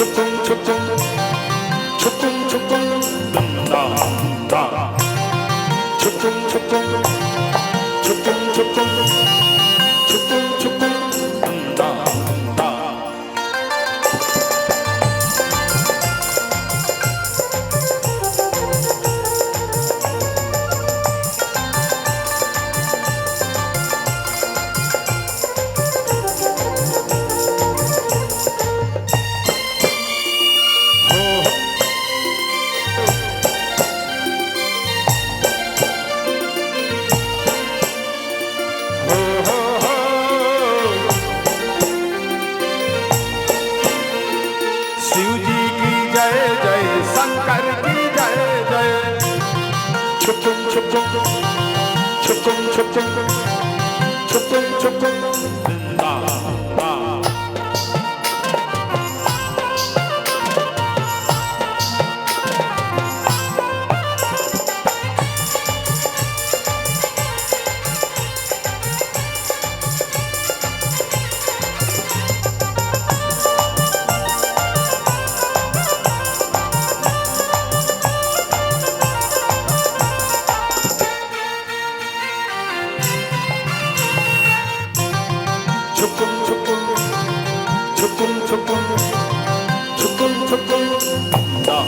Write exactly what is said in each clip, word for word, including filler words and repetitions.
छुपुम छुपुम, छुपुम छुपुम, दम दम दा। छुपुम छुपुम, छुपुम छुपुम, छुपुम छुपुम, दम दम दा। शिव जी की जय जय, शंकर की जय जय। छुपुम छुपुम, छुपुम छुपुम, छुपुम छुपुम, दा, दा। छुपुम छुपुम, छुपुम छुपुम, छुपुम छुपुम, दा।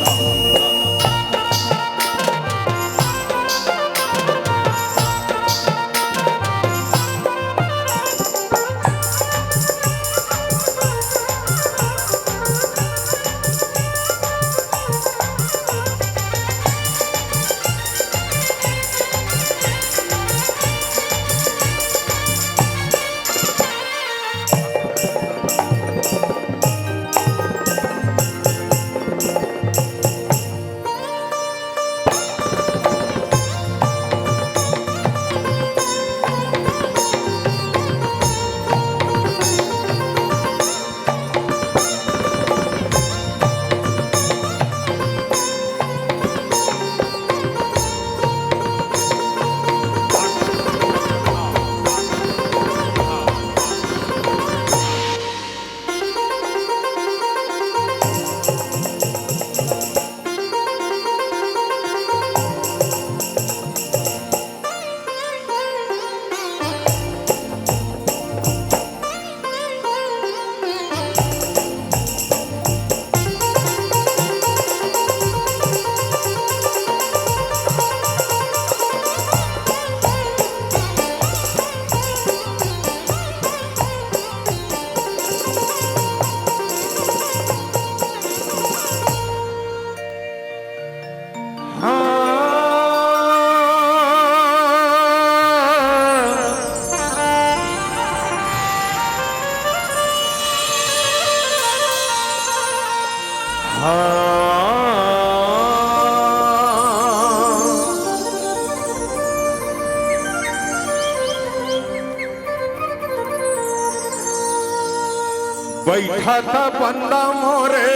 बइठत बंदा मोरे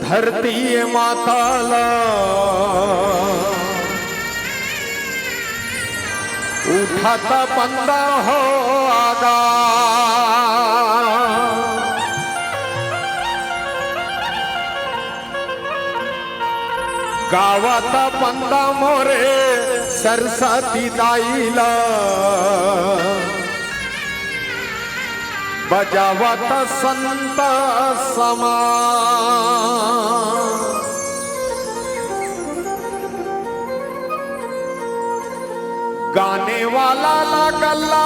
धरती माता ला, उठत बंदा हो आगा। गावत बंदा मोरे सरस्वती दाई ला, बजावत संत समा। गाने वाला ला गल्ला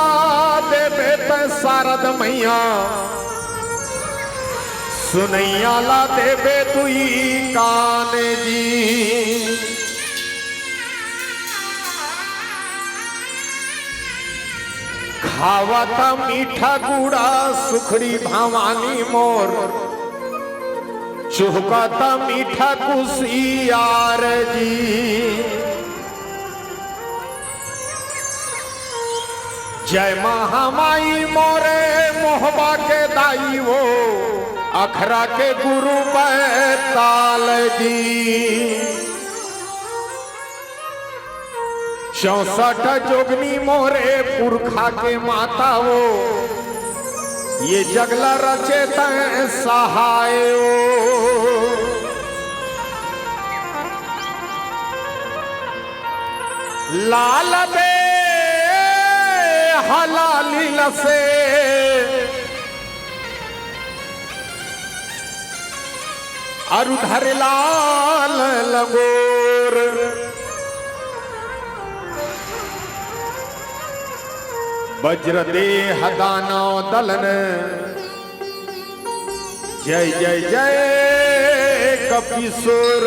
देबे त शारद मैया, सुनैया ला देबे दुई कान जी। खावत मीठा गुड़ा सुखड़ी भवानी मोर, चुहकत मीठा कुसियार जी। जय महामाई मोरे मोहबा के दाई वो, अखरा के गुरु बैताल जी। चौसठ जोगनी मोरे पुरखा के माता वो, ये जगला रचे तैं सहाय वो। लाल दे हलाली लसे अरु धर लाल लंगोर। वज्र देह दानव दलन जय जय जय कपीसुर।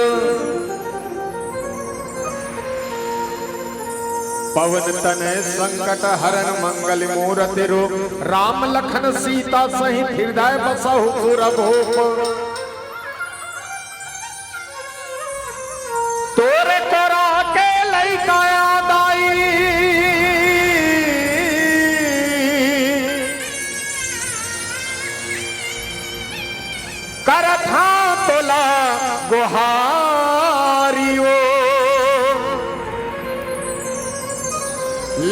पवन तनय संकट हरण मंगल मूरति रूप। राम लखन सीता सहित हृदय बसहु पुर भूप। तोरे करा के लइका दाई करथा तोला गोहारियो।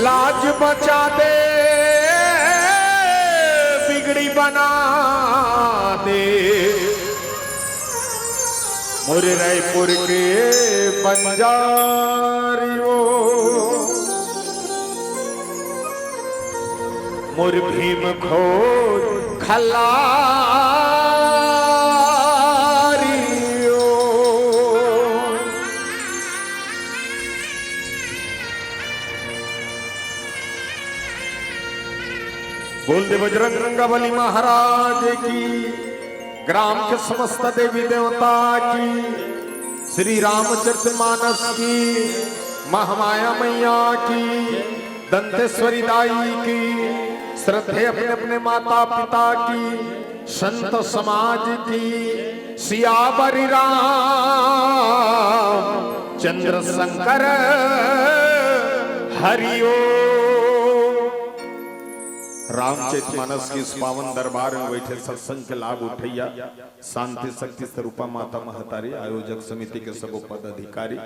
लाज बचा दे बिगड़ी बना दे मोरे रायपुर के बंजारियो। मोर भीम खोज खलारियो। बोल दे बजरंग बली महाराज की। ग्राम के समस्त देवी देवता की, श्री रामचरित मानस की, महामाया मैया की, दंतेश्वरी दाई की, श्रद्धे अपने अपने माता पिता की, संत समाज की, सियावरी राम चंद्र शंकर हरिओ। रामचरित मानस के इस पावन दरबार में बैठे सत्संग के लाभ उठैया शांति शक्ति स्वरूपा माता महतारी, आयोजक समिति के सबो पदाधिकारी,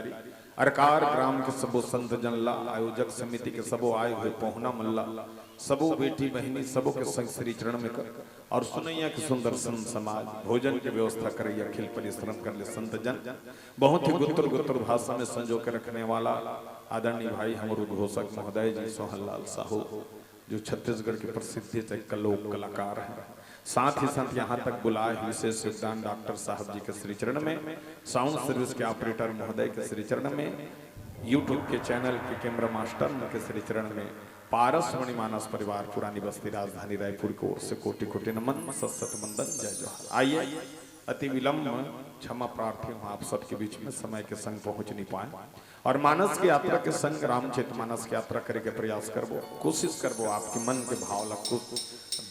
अरकार ग्राम के सबो संत जन ला, आयोजक समिति के सबो आए हुए पहुना मन ला, सबो बेटी बहिनी, सबो के संग श्री चरण में कर, और सुनैया के सुंदर संत समाज, भोजन के व्यवस्था करैया, अखिल परिश्रम कर ले संत जन, बहुत ही गुत्तुर गुत्तुर भाषा में संजो के रखने वाला आदरणीय भाई हमर उद्घोषक महोदय जी सोहन लाल साहू, जो छत्तीसगढ़ के प्रसिद्ध एक लोक कलाकार हैं। साथ ही साथ यहाँ तक बुलाए विशेष योगदान डॉक्टर साहब जी के श्री चरण में, साउंड सर्विस के ऑपरेटर महोदय के श्री चरण में, YouTube के चैनल के कैमरा मास्टर के श्री चरण में, पारस मणि मानस परिवार पुरानी बस्ती राजधानी रायपुर की ओर से कोटि कोटि नमन, सत सत वंदन, जय जोहार। आइए, अति विलंब क्षमा प्रार्थी हूँ, आप सबके बीच में समय के संग पहुँच नहीं पाए। और मानस की यात्रा के संग रामचरित मानस की यात्रा करे के प्रयास करबो, कोशिश करबो आपके मन के भाव ला कुछ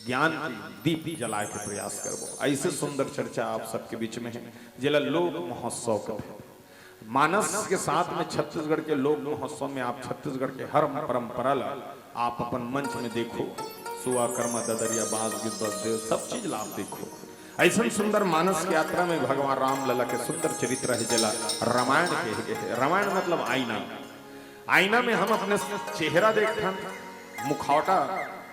ज्ञान के दीप जलाए के प्रयास करबो। ऐसे सुंदर चर्चा आप सबके बीच में है, जेला लोक महोत्सव कहते हैं। मानस के साथ में छत्तीसगढ़ के लोक महोत्सव में आप छत्तीसगढ़ के हर परंपरा ला आप अपन मंच में देखो, सुआ, करमा, ददरिया, बांस, गीत, बसदेव, सब चीज ला आप देखो। ऐसन सुंदर मानस के यात्रा में भगवान राम लला के सुंदर चरित्र है, जेला रामायण कहे गे है। रामायण मतलब आईना। आईना में हम अपने चेहरा देखथन, मुखौटा,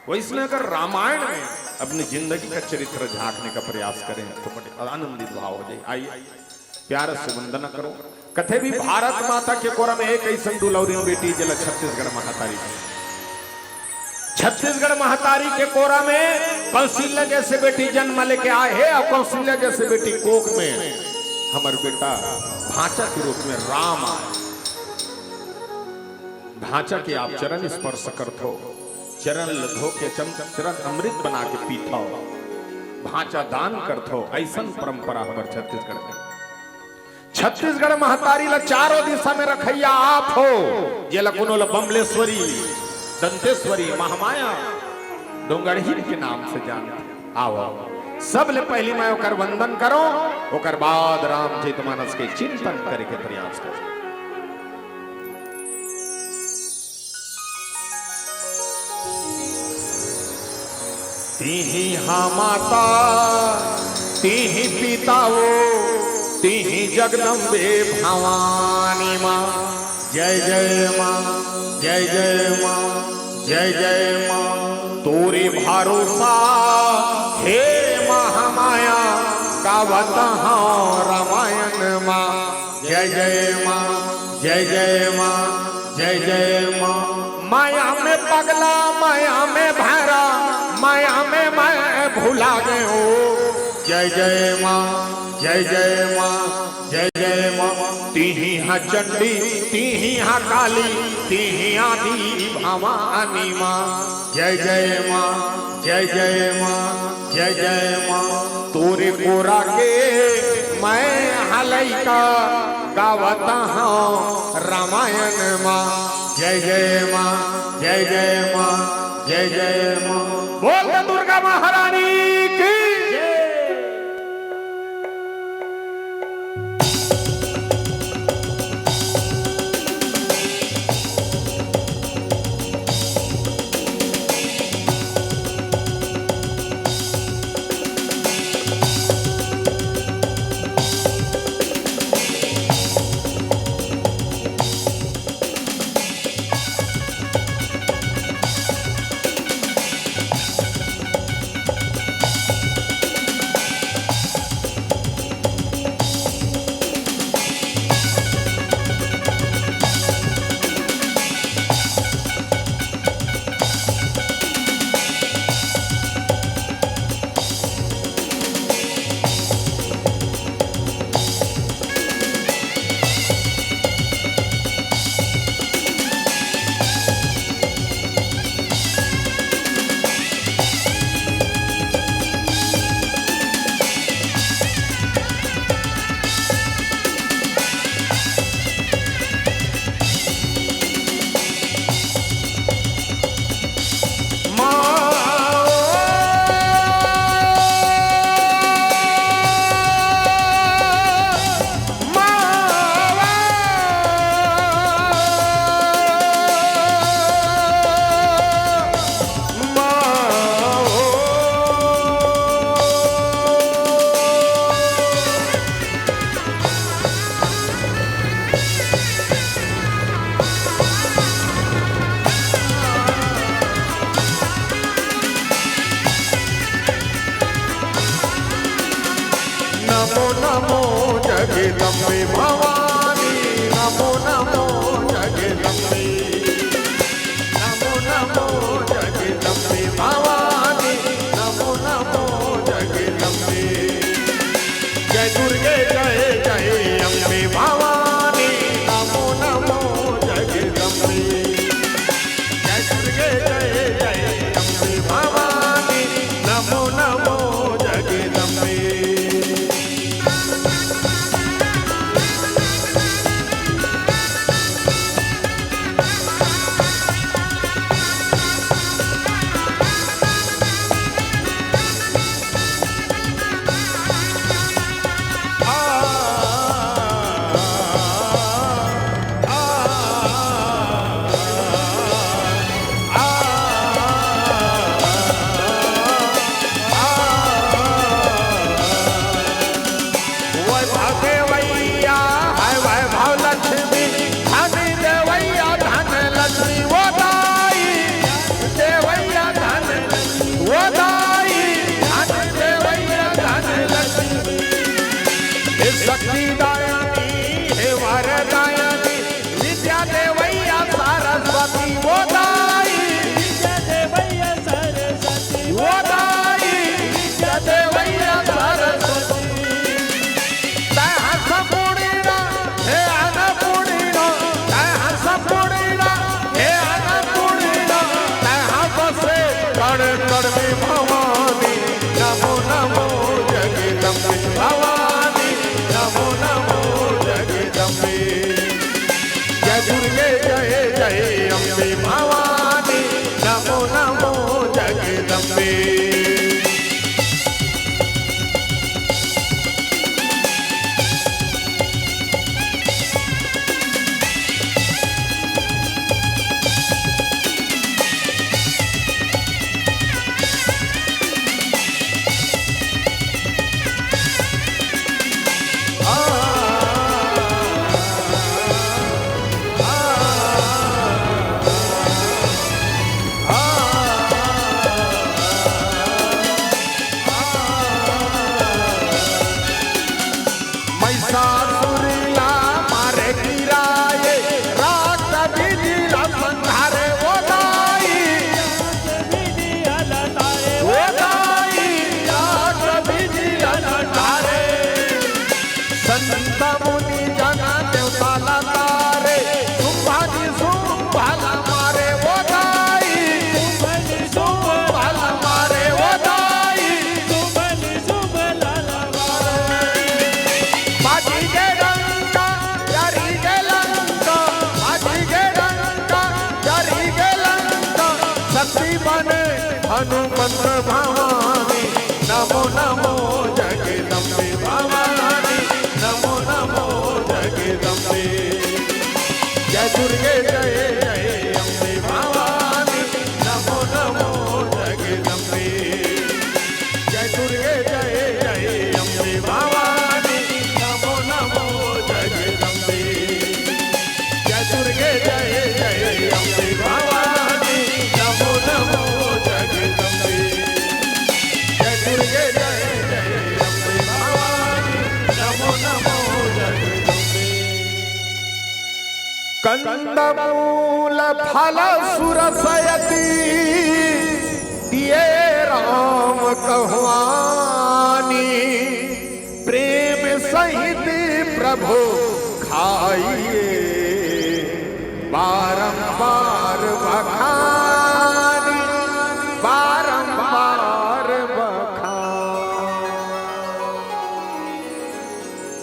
वैसने अगर रामायण में अपनी जिंदगी का चरित्र झांकने का प्रयास करें तो बड़े आनंदित भाव हो जाए। आइए, प्यार से वंदना करो। कथे भी भारत माता के कोरा में एक ऐसन दुलौरी बेटी जेला छत्तीसगढ़ महतारी कहे। छत्तीसगढ़ महतारी के कोरा में कौशल्या जैसे बेटी जन्म लेके आए हे और कौशल्या जैसे बेटी कोख में हमर बेटा भांचा के रूप में राम आए। भांचा के आप चरण स्पर्श करथो, चरण ल धो के चम-, चरण अमृत बना के पीथो, भांचा दान करथो, ऐसन परंपरा हमर छत्तीसगढ़ में। छत्तीसगढ़ महतारी ला चारों दिशा में रखैया आप हो, जेला कोनो ला बमलेश्वरी, दंतेश्वरी, महामाया, डोंगरहीन के नाम से जानथे। आओ, आओ। सबले पहली मैं ओकर वंदन करो, ओकर बाद रामचरित मानस के चिंतन करे के प्रयास करो। तिही हा माता, तिही पिता वो, तिही जगदम्बे भवानी माँ। जय जय माँ, जय जय माँ, जय जय माँ। तोरे भरोसा हे महामाया, गावत हौं रामायण माँ। जय जय माँ, जय जय माँ, जय जय माँ। माया में पगला, माया में भैरा, माया में मैं भुला गए हो। जय जय माँ, जय जय माँ, जय जय माँ। तिही हा चंडी, तिही हा काली, तिही आदि भवानी माँ। जय जय माँ, जय जय माँ, जय जय माँ। तोरे कोरा के मैं हा लइका गावत हँव रामायण माँ। जय जय माँ, जय जय माँ, जय जय माँ। बोल दे दुर्गा महारानी की जय। नमो नमो जगदम्बे भवानी, नमो नमो जगदम्बे। नमो नमो जगदम्बे भवानी, नमो नमो जगदम्बे। जय दुर्गे जय जय अम्बे भवानी, नमो नमो जगदम्बे। जय दुर्गे जय जय अम्बे भवानी, नमो नमो जगदम्बे। वैभव देवैया है वैभव लक्ष्मी, धन देवैया धन लक्ष्मी वो दाई, देवैया धन वो दाई, धन देवैया धन लक्ष्मी। हे शक्ति दायनी, हे वर दायनी, विद्या देवैया सरस्वती वो दाई, विद्या देवैया सरस्वती वो दाई, विद्या देवैया सरस्वती। तैं हस पूर्णिमा, हे अन्नपूर्णिमा, तैं हस पूर्णिमा, हे अन्नपूर्णिमा, तैं हस बसे कण कण में भवानी। नमो नमो जगदम्बे भवानी, नमो नमो कंदमूल फल सुरसयति दिए राम कहवानी, प्रेम सहित प्रभु खाइए बारंबार बखानी, बारंबार बखानी।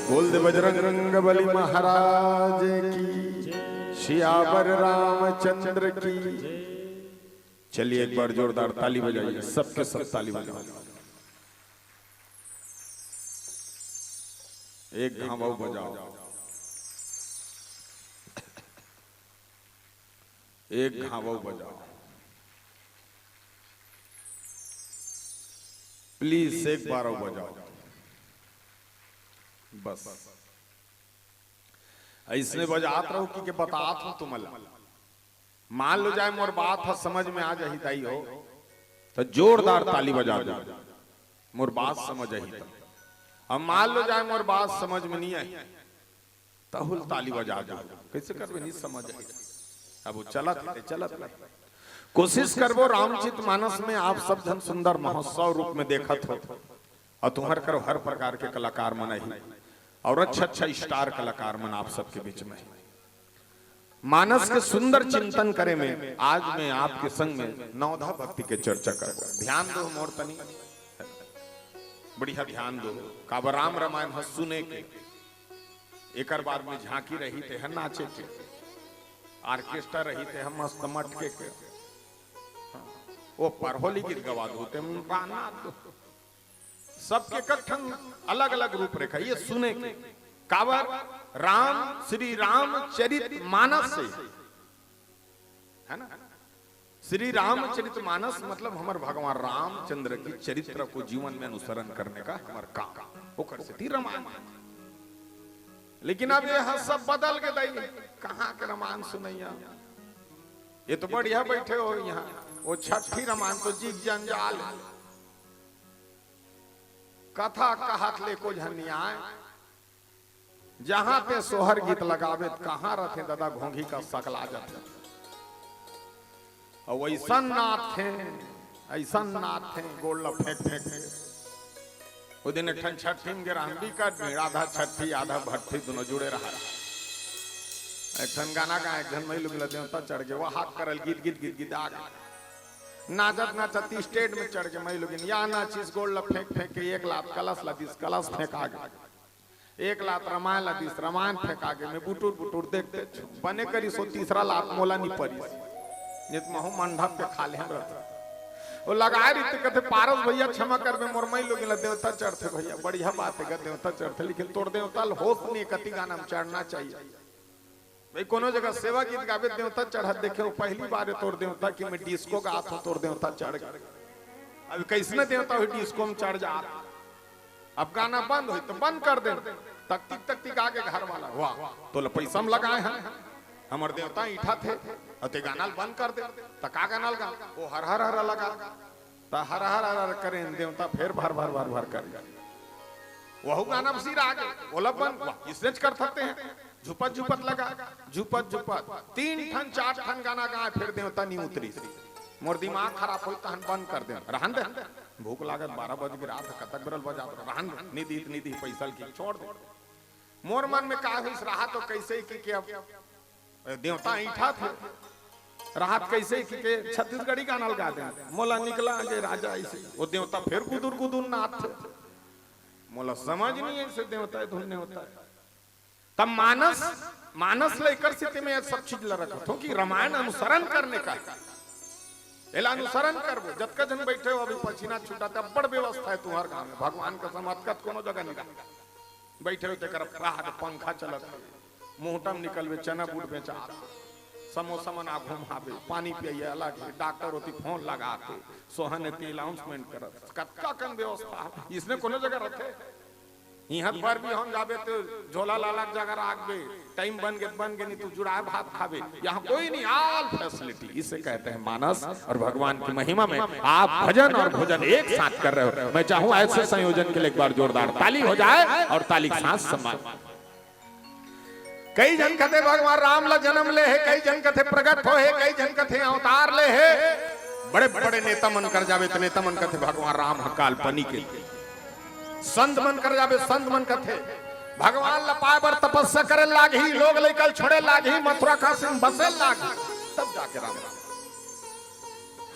बोल दे बजरंग बली महाराज की, सियावर रामचंद्र की। चलिए एक बार जोरदार ताली बजाइए, सबके सब ताली बजाओ। एक घाव बजाओ, एक घाव बजाओ। प्लीज एक बार और बजाओ। बस ऐसने बजात रहो कि, कि बतात हूं तुमला। मान लो जाए मोर बात ह समझ में आ जाही दाई हो, तो जोरदार ताली बजा दो। मोर बात समझ आही तो। अब मान लो जाए मोर बात समझ में नहीं आई, तहुल ताली बजा दो। कैसे करबे, नहीं समझ आही। अब वो चलत है, चलत है। कोशिश करबो रामचित मानस में आप सब झन सुंदर महोत्सव रूप में देखत हो, और तुम्हार करो हर प्रकार के कलाकार मन ही, और अच्छा अच्छा स्टार कलाकार मन आप सबके बीच में। मानस के सुंदर चिंतन करे में आज मैं आपके संग में नवधा भक्ति के चर्चा करबो। ध्यान दो मोर तनी, बढ़िया ध्यान दो। काबर राम रामायण ह सुने के, एकर बाद में झांकी रही ते ह नाचे के, ऑर्केस्ट्रा रही ते ह मस्त मटके के। वो परहोली गीत गवा दो, ते मन पाना दो। सबके कठन अलग-अलग रूपरेखा, ये सुने के। काबर? राम, श्री रामचरित मानस से, है ना? श्री रामचरित मानस मतलब हमर भगवान रामचंद्र के चरित्र को जीवन में अनुसरण करने का हमर काम, ओकर सेती रामायण। लेकिन अब ये ह सब बदल के दाई, कहाँ के रामायण सुनैया? ये तो बढ़िया बैठे हो यहाँ, वो छठी रामायण तो जीव जंजाल है। कथा कहत ले को झन नइ आय। जहाँ ते सोहर गीत लगावे, त कहाँ रथे दादा, घोंघी का सकला जाथे। अउ अइसन नाचथे, अइसन नाचथे, गोड़ ल फेंक फेंक के। ओ दिन एक ठन छट्ठी में गे रहन, बिकट भीड़, आधा छट्ठी, आधा भट्ठी, दुनों जुड़े रहा। एक ठन गाना गाए, एक झन मइलोगिन ल देवता चढ़ गे, वो हाथ करल गीत, गीत, गीत, गीत आ गे। नाचत नाचत स्टेज में चढ़ गे मइलोगिन, या नाचिस गोड़ ल फेंक फेंक के, एक लात कलश ल दिस, कलश फेंका गे। एक लात रमायन ल दिस, रमायन फेंका गे। मैं बुटुर बुटुर देखते छूं। बने करिस ओ तीसरा लात मोला नी परिस। नित महू मंडप के खा ले रहत। ओ लगाए रहिते कथे, "पारस भैया क्षमा करबे, मोर मइलोगिन ल देवता चढ़थे भैया।" बढ़िया बात हे गा, देवता चढ़थे, लेकिन तोर देवता ल होश नहीं, कति गाना में चढ़ना चाहिए। भाई, कोनो जगह सेवा गीत गाबे, देवता चढ़त देखे हो, पहली बार हे तोर देवता कि मैं डिस्को गात हूँ, तोर देवता चढ़ गे। अब कैसने देवता होही डिस्को में चढ़ जात? अब गाना बंद होही तो बंद कर दे। तकतिक तकतिक आगे घर वाला, "वाह, तोला पैसा में लगाए हैं, हमर देवता ईठा थे, अउ ते गाना ल बंद कर दे।" त का गाना लगा? वो हर हर हर लगा। त हर हर हर हर करें देवता फेर भर भर भर भर करे। वहू गाना बसी रह गे, ओला बंद, वाह, इसने कर सकते हैं। झुपत झुपत लगा, झुपत झुपत तीन ठन चार ठन गाना गाए, फेर देवता नी उतरिस। मोर दिमाग खराब होई तहन बंद कर दे, रहन दे। भूख लागत, बारह बज गे, रात कतक बेरल बजात, रहन दे, निदी निदी पैसा ल की छोड़ दे। मोर मन में का होइस, रहा तो कैसे कि, कि अब देवता ईठा थे, राहत कैसे कि के छत्तीसगढ़ी गाना लगा दे, मोला निकला गे राजा ऐसे, वो देवता फिर गुदुर गुदुर नाच थे, मोला समझ नहीं है, ऐसे देवता है, धुन नहीं होता है। तब मानस, मानस लेकर स्थिति में ये सब चीज ला रखत हो कि रामायण अनुसरण करने का है। एला अनुसरण करबो, जतका झन बैठे हो अभी पसीना छूटा, तब बड़ व्यवस्था है तुम्हार गाँव में, भगवान का समहत कोनो जगह नहीं रहा। बैठे हो तेकर बाद पंखा चलत हे, मुहटा म निकलबे चना बूट बेचात, समोसा मन आघू म हाबे, पानी पियइया अलग हे, डॉक्टर ओती फोन लगात हे, सोहन एती अनाउंसमेंट करत, कतका कन व्यवस्था हे, इसने कोनो जगह रथे? इहाँ पर भी हम जाबे तो झोला ला अलग जगह राखबे, टाइम बन गे, बन गे, नहीं तो जुड़ाए भात खाबे, यहाँ कोई नहीं, all facility। इसे कहते हैं मानस। और भगवान की महिमा में आप भजन और भोजन एक साथ कर रहे हो। मैं चाहूं ऐसे संयोजन के लिए एक बार जोरदार ताली हो जाए और ताली के साथ सम्मान। कई झन कथे भगवान राम ला जन्म ले हे, कई झन कथे प्रगट होय हे, कई झन कथे अवतार ले हे। बड़े बड़े नेता मन कर जाबे त नेता मन कथे भगवान राम ह काल्पनिक हे। संत मन कर जाबे, संत मन कथे भगवान ला पाय बर तपस्या करे लागही, लोग लइका ल छोड़े लागही, मथुरा काशी म बसे लागही, तब जाके राम।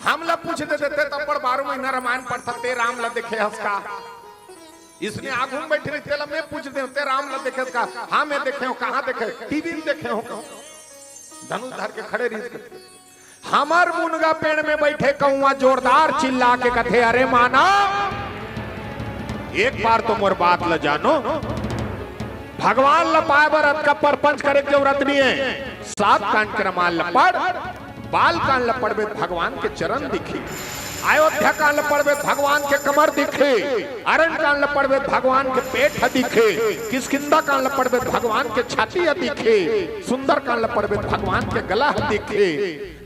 हमला पूछ देते, ते तब बड़ बारह महीना रामायण पढ़थस, ते राम ला देखे हस का? इसने आगू में बैठे रहिथे, तेला मैं पूछ देंव, ते राम ला देखे हस का? हाँ, मैं देखे हंव। कहाँ देखे? टीवी में देखे हंव। धनुष धर के खड़े रहिस। हमर मुनगा पेड़ में बैठे कौआ जोरदार चिल्ला के कथे, "अरे मानव, एक बार तो मोर बात ल जानो। भगवान ल पाय बर अतका परपंच करे के जरूरत नइ हे। सात कांड के रामायण ल पढ़, बाल कांड ल पढ़बे त भगवान के चरण दिखही, अयोध्या कांड ल पढ़बे त भगवान के कमर दिखही, अरण्य कांड ल पढ़बे त भगवान के पेट ह दिखही, किष्किंधा कांड ल पढ़बे त भगवान के छाती ह दिखही, सुंदर कांड ल पढ़बे त भगवान के गला ह दिखही,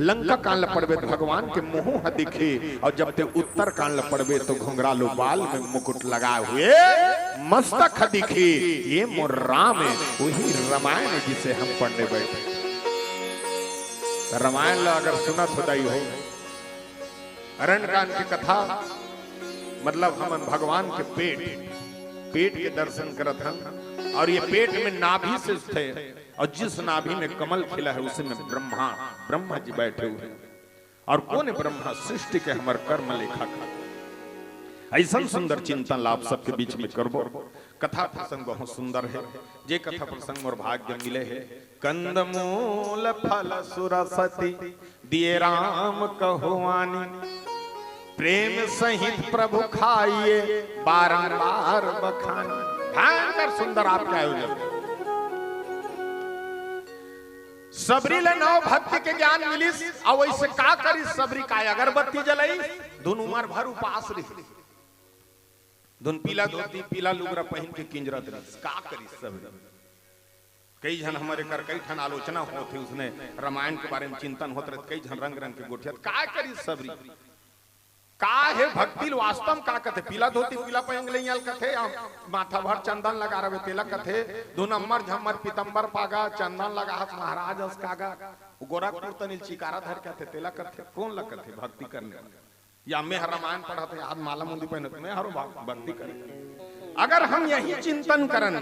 लंका कांड ल पढ़बे त भगवान के मुंह ह दिखही, अउ जब ते उत्तर कांड ल पढ़बे त घुंघरालू बाल में मुकुट लगाए हुए मस्तक ह दिखही। ये मोर राम हे, वही रामायण हे जिसे हम पढ़ने बैठे।" रामायण ल अगर सुनत हो दाई हो, अरण्य कांड के कथा, मतलब हमन भगवान के पेट, पेट के दर्शन करत हन, अउ ये पेट में नाभि से उठथे, अउ जिस नाभि में कमल खिला हे, उसी में ब्रह्मा, ब्रह्मा जी बैठे हुए हैं। अउ कोन हे ब्रह्मा? सृष्टि के हमर कर्म लेखा का। अइसन सुंदर चिंतन ला आप सबके बीच में करबो। कथा प्रसंग बहुत सुंदर हे, जे कथा प्रसंग मोर भाग्य मिले हे। कंदमूल फल सुरसति दिए राम कहुआनी, प्रेम सहित प्रभु खाइए बारंबार बखानी। भयंकर सुंदर आपके आयोजन। सबरी ले नौ भक्ति के ज्ञान मिलिस, अउ वइसे का करिस सबरी? काय अगरबत्ती जलाइस, धुन उमर भर उपास रहिस। धुन पीला धोती, पीला लुगरा पहिन के किंजरत रहिस। का करिस सबरी? कई झन हमर एकर कई ठन आलोचना होत हे, उसने रामायण के बारे में चिंतन होत रहिस, कई झन रंग रंग के गोठियात। का करिस सबरी? का हे भक्ति ल वास्तव म का कथे? पीला धोती, पीला पहिन ले आल कथे, या माथा भर चंदन लगा रहे तेला कथे, धुन अम्मर झम्मर पीतम्बर पागा, चंदन लगा हस महाराज हस कागा, गोरखपुर तनिल चिकारा धर के आथे, तेला कथे, कोन ला कथे भक्ति करने? या मैं हर रामायण पढ़त हे, आज माला मुंदी पहनत, मैं हर भा-, भक्ति करे। अगर हम यही चिंतन करन,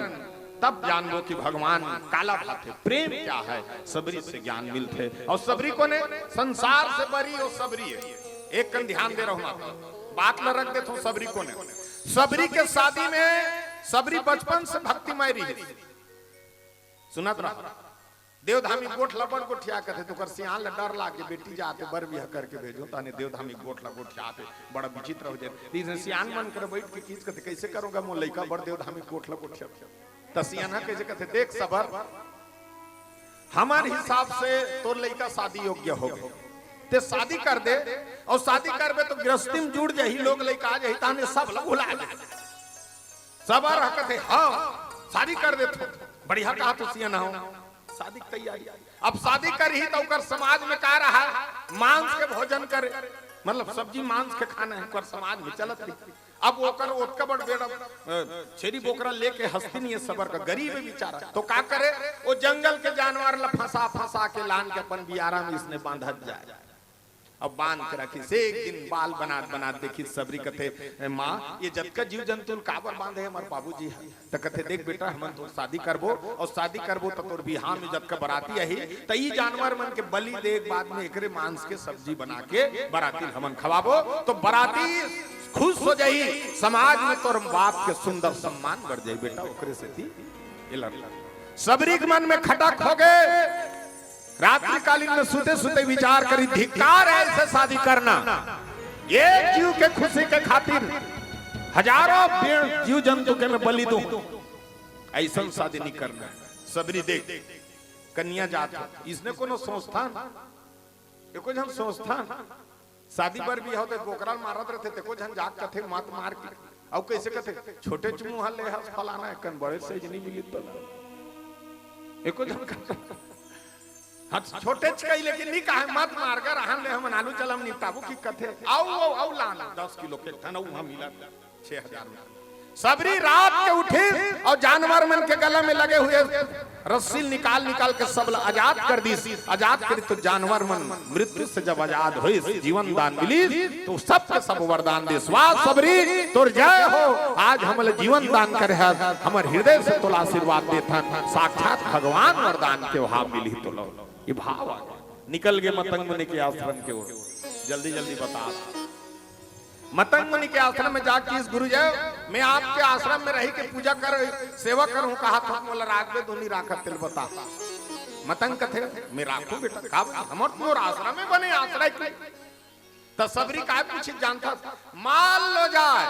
तब जानबो कि भगवान काला भाथे, प्रेम क्या है, सबरी से ज्ञान मिलथे। अउ सबरी कोन हे? संसार से बरी ओ सबरी हे। एक कन ध्यान दे रहो माता, बात ल रख देथो, सबरी कोन हे? सबरी के शादी में सबरी बचपन से भक्तिमय रहिस। सुनत रहो। देवधामी गोठ ला बड़ गोठिया कथे, त ओकर सियान ला डर लागे, बेटी जाथे बर बिहा करके भेजो, ताने देवधामी गोठ ला गोठिया आथे, बड़ा विचित्र हो जाथे। त इसने सियान मन कर बैठ के किस कथे, "कैसे करूंगा, मोर लइका बड़ देवधामी गोठ ला गोठिया।" त सियान ह कैसे कथे, "देख सबर, हमर हिसाब से तोर लइका शादी योग्य हो गे, ते शादी कर दे, अउ शादी करबे त गृहस्थी म जुड़ जाही, लोग लइका आ जाही, ताने सब ला भुला जाही।" सबर ह कथे, "हाँ, शादी कर देथो।" बढ़िया कहा तो सियान हो, शादी के तैयारी। अब शादी करही त ओकर समाज में का रहा? मांस के भोजन करे, मतलब सब्जी मांस के खाना हे, ओकर समाज में चलत रही। अब ओकर ओतका बड़ बेड़ा, अ, छेरी बोकरा लेके हस्ती नइ हे सबर का, गरीब हे बेचारा। त का करे? ओ जंगल के जानवर ला फंसा फंसा के लान के अपन बियारा में इसने बांधत जाय। अब बांध के रखिस, एक दिन बाल बनात बनात देखिस सबरी, कथे, "ए माँ, ये जतका जीव जंतु ल काबर बांधे हे हमर बाबूजी ह?" त कथे, "देख बेटा, हमन तो शादी करबो, अउ शादी करबो त तोर बिहाव में जतका बराती आही, त ई जानवर मन के बलि दे के बाद में एकरे मांस के सब्जी बना के बराती ल हमन खवाबो, त बराती खुश हो जाही, समाज में तोर बाप के सुंदर सम्मान बढ़ जाही बेटा।" ओकरे सेती एला सबरी के मन में खटक हो गे। रात्रिकालीन में सुते सुते विचार करिस, धिक्कार हे ऐसे शादी करना। एक जीव के खुशी के खातिर हजारों पेड़ जीव जंतु के मैं बलि दूं, अइसन शादी नइ करना। सबरी देख, कन्या जात हे, इसने कोनो संस्थान, एको झन संस्थान शादी बर बिहाव ते बोकरा ल मारत रहिथे, तेको झन जाके कथे मत मार के। अउ कइसे कथे, "छोटे च मुंह ले हस फलाना, एकन बड़े साइज नइ मिली तोला।" एको झन कथे, हाँ, छोटे च कही, लेकिन नइ कहे, "मत मार गा, रहन ले, हमन आलू चलम निपटाबो," कि कथे, "अउ, अउ, अउ लान, दस किलो के एक ठन, अउ उहाँ मिला छह हजार में।" सबरी रात के उठिस अउ जानवर मन के गला में लगे हुए रस्सी निकाल निकाल के सब ला आजाद कर दिस। आजाद करी तो जानवर मन मृत्यु से जब आजाद होइस, जीवन दान मिलिस, तो सबके सब वरदान दिस। वाह सबरी, तोर जय हो, आज हमला जीवन दान करे हस, हमर हृदय से तोला आशीर्वाद देथन, साक्षात भगवान वरदान के भाव मिलही तोला। ये भाव आ गया। निकल गए मतंग मुनि के आश्रम के ओर। जल्दी जल्दी बता। मतंग मुनि के आश्रम में जाके किहिस, "गुरुदेव, मैं आपके आश्रम में रहि के पूजा कर, सेवा करहूं, कहाथंव, मोला राखबे धुन नइ राखत तेला बता।" मतंग कथे, "मैं राखहूं बेटा, का बात? हमर तो मोर आश्रम में बने आश्रय की।" त सबरी काय पूछिस जानथस, "मान लो जाए,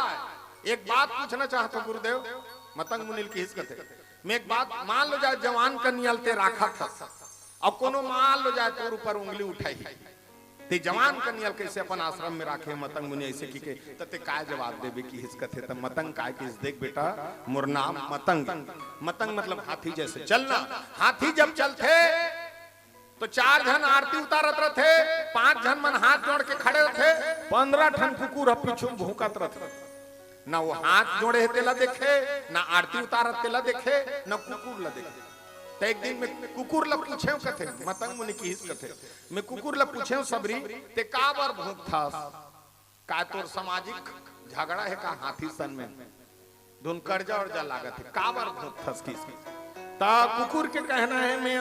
एक बात पूछना चाहथंव गुरुदेव।" मतंग मुनि ल किहिस कथे, "मैं एक बात, मान लो जाए जवान कन्या ल ते राखत हस, अउ कोनो मान लो जाए तोर ऊपर उंगली उठाही, ते जवान कन्या ल कइसे अपन आश्रम में राखे?" मतंग मुनि अइसे किके, त ते काय जवाब देबे किहिस कथे, त मतंग काय किहिस, "देख बेटा, मोर नाम मतंग, मतंग मतलब हाथी जैसे चलना, हाथी जब चलथे तो चार झन आरती उतारत रथे, पांच झन मन हाथ जोड़ के खड़े रथे, पंद्रह ठन कुकुर ह पीछू में भूंकत रथे, ना वो हाथ जोड़े हे तेला देखे, ना आरती उतारत तेला देखे, ना कुकुर ला देखे।" त एक दिन मैं कुकुर ला पूछेंव कथे, मतंग मुनि किहिस कथे, मैं कुकुर ला पूछेंव, "सबरी, ते काबर भूंकथस? काय तोर सामाजिक झगड़ा हे का हाथी सन में? धुन करजा उरजा लागत हे, काबर भूंकथस?" किहिस। त कुकुर के कहना हे, "मैं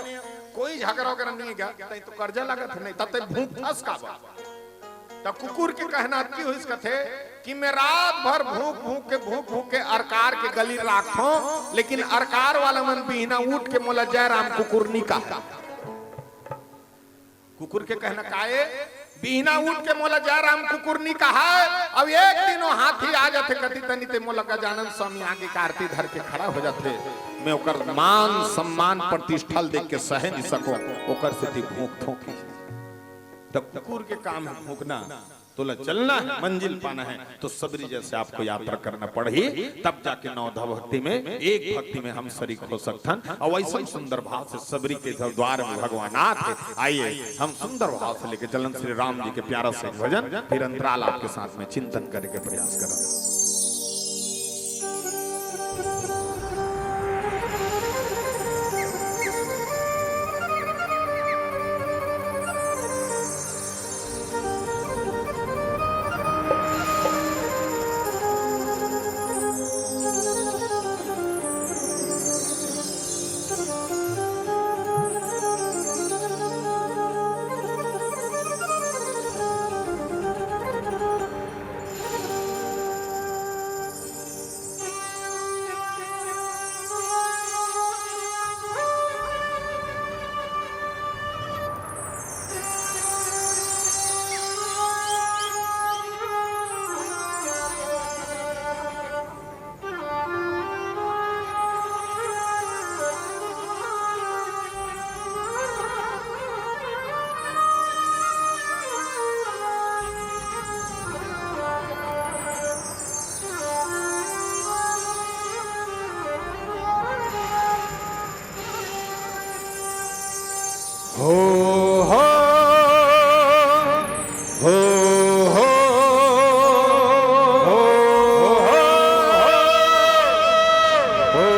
कोई झगड़ा वगैरह नइ हे गा, तैं तो करजा लागत हे नहीं, त तैं भूंकथस काबर?" त कुकुर के कहना अतकी होइस कथे कि मैं रात भर भूंक भूंक के, भूंक भूंक के अरकार के गली राखथंव, लेकिन अरकार वाला मन बिहना उठ के मोला जय राम कुकुर नइ कहय। कुकुर के कहना काय, बिहना उठ के मोला जय राम कुकुर नइ कहय, अउ एक दिन वो हाथी आ जाथे कति तनी ते मोला गजानन स्वामी आगे के आरती धर के खड़ा हो जाथे, मैं ओकर मान सम्मान प्रतिष्ठा ल देख के सहे नइ सकों, ओकर सेती भूंकथंव कि। त कुकुर के काम हे भूंकना, तोला चलना हे, मंजिल पाना हे, तो सबरी जैसे आपको यात्रा करना पड़ही, तब जाके नवधा भक्ति में, एक भक्ति में हम शरीक हो सकथन। अउ अइसन सुंदर भाव से सबरी के द्वार में भगवान आथे। आइए, हम सुंदर भाव से लेके चलन श्री राम जी के प्यारा से भजन, फिर अंतराल आपके साथ में चिंतन करे के प्रयास करन। हो, हो, हो, हो, हो, हो।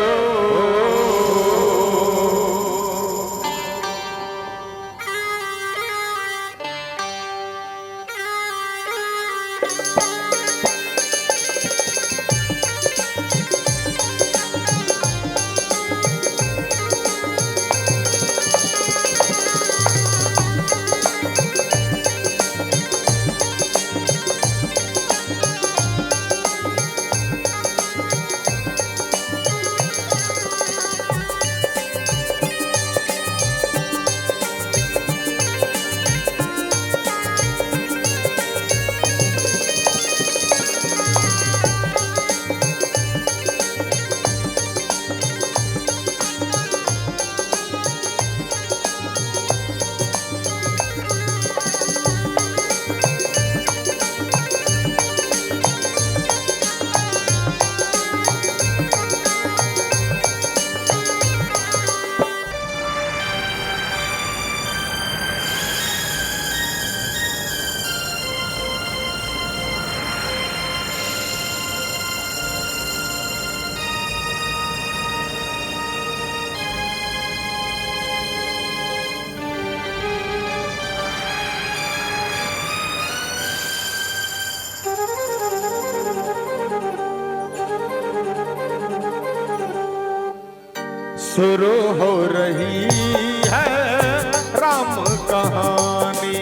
शुरू हो रही है राम कहानी।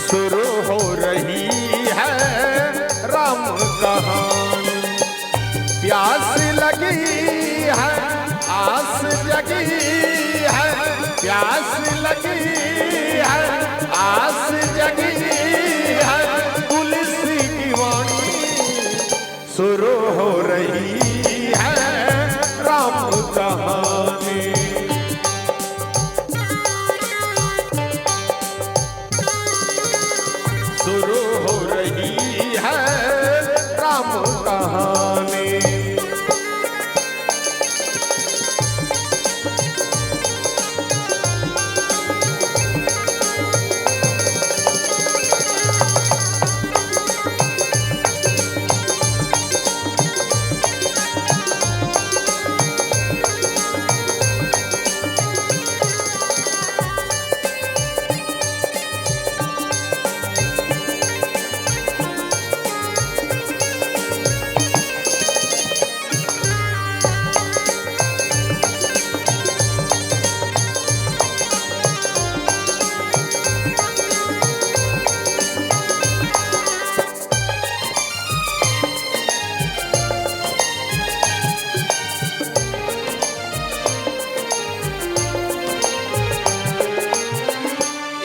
शुरू हो रही है राम कहानी। प्यास लगी है, आस जगी है, प्यास लगी है, आस जगी है, तुलसी की वाणी। शुरू हो रही है राम कहानी। शुरू हो रही है राम कहानी।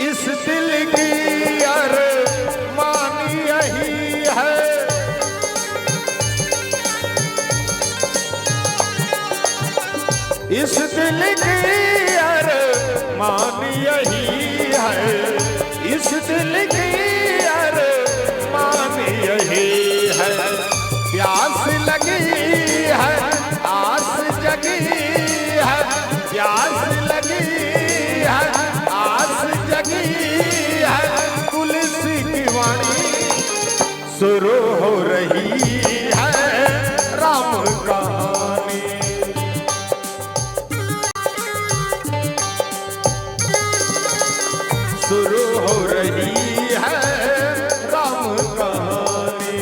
इस दिल की अरमान यही है, इस दिल की अरमान यही है, इस दिल की अरमान यही है। प्यास लगी है, आस जगी है, प्यास लगी है, आस जगी है, तुलसी की वाणी। शुरू हो रही है राम कहानी। शुरू हो रही है राम कहानी।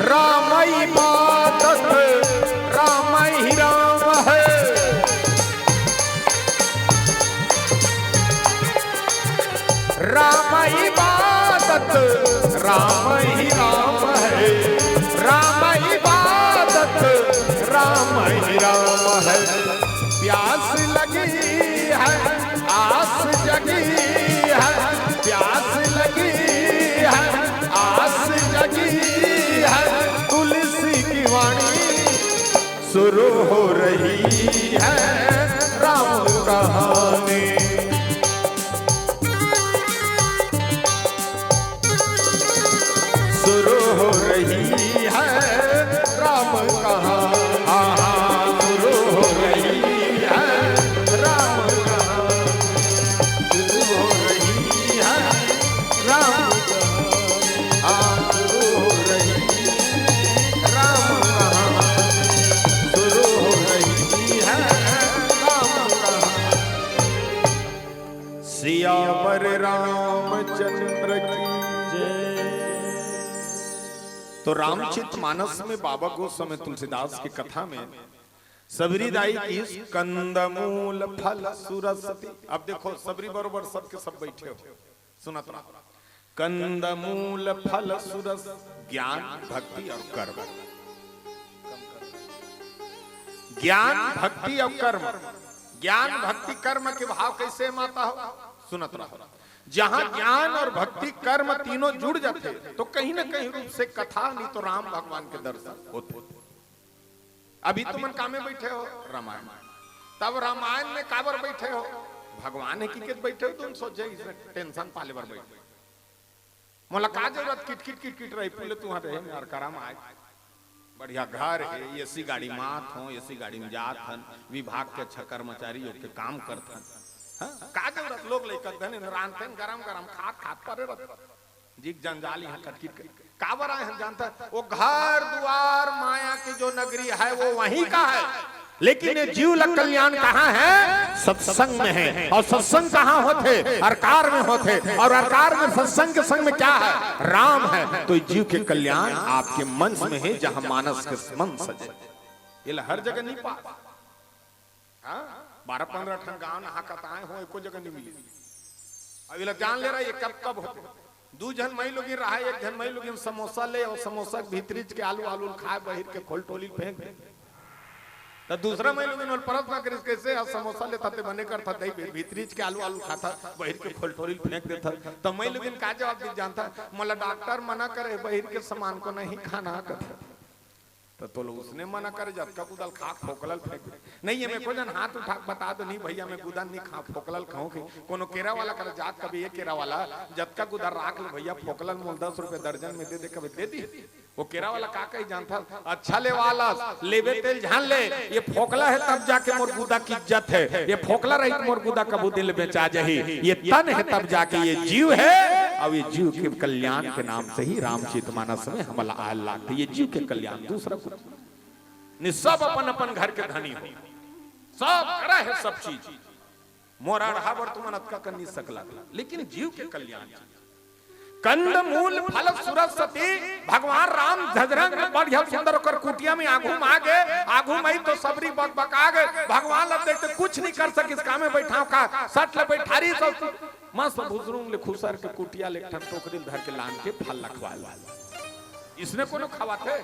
राम इबादत राम ही राम है, राम इबादत राम ही राम है, राम इबादत राम ही राम है। प्यास लगी है, आस जगी है, प्यास लगी है, आस जगी है, तुलसी की वाणी। शुरू हो रही है राम कहानी। शुरू हो रही है राम कहानी। हाँ, हाँ, शुरू हो रही है राम कहानी। शुरू हो रही है राम कहानी। हाँ, शुरू हो रही है राम कहानी। शुरू हो रही है राम कहानी। सियावर रामचंद्र की जय। तो रामचरित मानस में बाबा गोस्वामी तुलसीदास की कथा में सबरी दाई की कंदमूल फल सुरसती। अब देखो, सबरी बरोबर सबके सब बैठे हो, सुनत रहो। कंदमूल फल सुरस, ज्ञान, भक्ति और कर्म। ज्ञान, भक्ति और कर्म। ज्ञान, भक्ति, कर्म के भाव कैसे माता हो, सुनत रहो। जहां ज्ञान और भक्ति कर्म तीनों जुड़ जाथे, तो कहीं ना कहीं रूप से कथा, नहीं तो राम भगवान के दर्शन होथे। अभी तुमन कामे बैठे हो? रामायण। तब रामायण में काबर बैठे हो? भगवान हे कहिके बैठे हो, तुम सोचे इसे टेंशन पाले बर बैठे। मोला का जरूरत किटकिट किटकिट रही, पूले तुहां रहे में अउ करम आय। बढ़िया घर हे, एसी गाड़ी में आत हों, एसी गाड़ी में जात हन, विभाग के अच्छा कर्मचारी होके काम करत हन। हाँ? का जरूरत लोग लइका धन रांधथें, गरम गरम खात खात परे रहत। जीव के जंजाल इहां कटकिट कर। काबर आए हन जानथस? वो घर दुआर माया की जो नगरी है वो वहीं का है, लेकिन ये जीव ला कल्याण कहां है? सत्संग में है। और सत्संग कहां होथे? अरकार में होथे। और अरकार में सत्संग के संग में क्या है? राम है। तो जीव के कल्याण आपके मन में हे, जहां मानस के मन सजे। ये ला हर जगह नहीं पा। हाँ, बारह पंद्रह ठन गांव नहा कताए हो, एको जगह नहीं मिली। अब ये ला जान ले रहा है, ये कब कब होथे। दू झन मई लोगिन रहा, एक झन मई लोगिन समोसा ले अउ समोसा के भीतरीच के आलू, आलू खाए, बहिर के खोल टोली फेंक दे। त दूसरा मई लोगिन ओला परस ना करिस, "कैसे आज समोसा लेथा ते बने करथा, दई भीतरीच के आलू, आलू खाथा, बहिर के खोल टोली फेंक देथा।" त मई लोगिन का जवाब दी जानथस? "मोला डॉक्टर मना करे, बहिर के सामान को नहीं खाना," कथे। त तोला उसने मना करे, जतका गुदा ल खा, फोकला ल फेंक दे। नहीं, एमे को झन हाथ उठा के बता दो, "नहीं भैया, मैं गुदा ल नहीं खा, फोकला ल खाहूं।" कि कोनो केरा वाला करा जात कबे, "ये केरा वाला, जतका गुदा राख ले भैया, फोकला ल मोला दस रुपया दर्जन में दे दे," कबे दे दी। वो केरा वाला का कही जानथस? "अच्छा ले वाला, लेबे तेला झन ले, ये फोकला हे तब जाके मोर गुदा के इज्जत हे, ये फोकला रही त मोर गुदा कभू दिन ले बेचा जाही, ये तन हे तब जाके ये जीव हे, अउ ये जीव के कल्याण के नाम से ही रामचरित मानस में हमला आए लागथे, ये जीव के कल्याण, दूसरा कुछ नहीं।" सब अपन अपन घर के धनी हो, सब करा हे सब चीज, मोर अड़हा बर तुमन अतका कर नहीं सकला, लेकिन जीव के कल्याण। कंद मूल फल सुरस सती, भगवान राम झजरंग में बढ़िया सुंदर ओकर कुटिया में आगू में आ गे, आगू में तो सबरी बकबका गे, भगवान ला देखते कुछ नहीं कर सकिस, कामे बैठाव का, सट ले बैठारी सब मस्त भुसरुंग ले खुसर के कुटिया ले एक ठन टोकरी ल धर के लान के फल ल खवा ले। इसने कोनो खवाथे?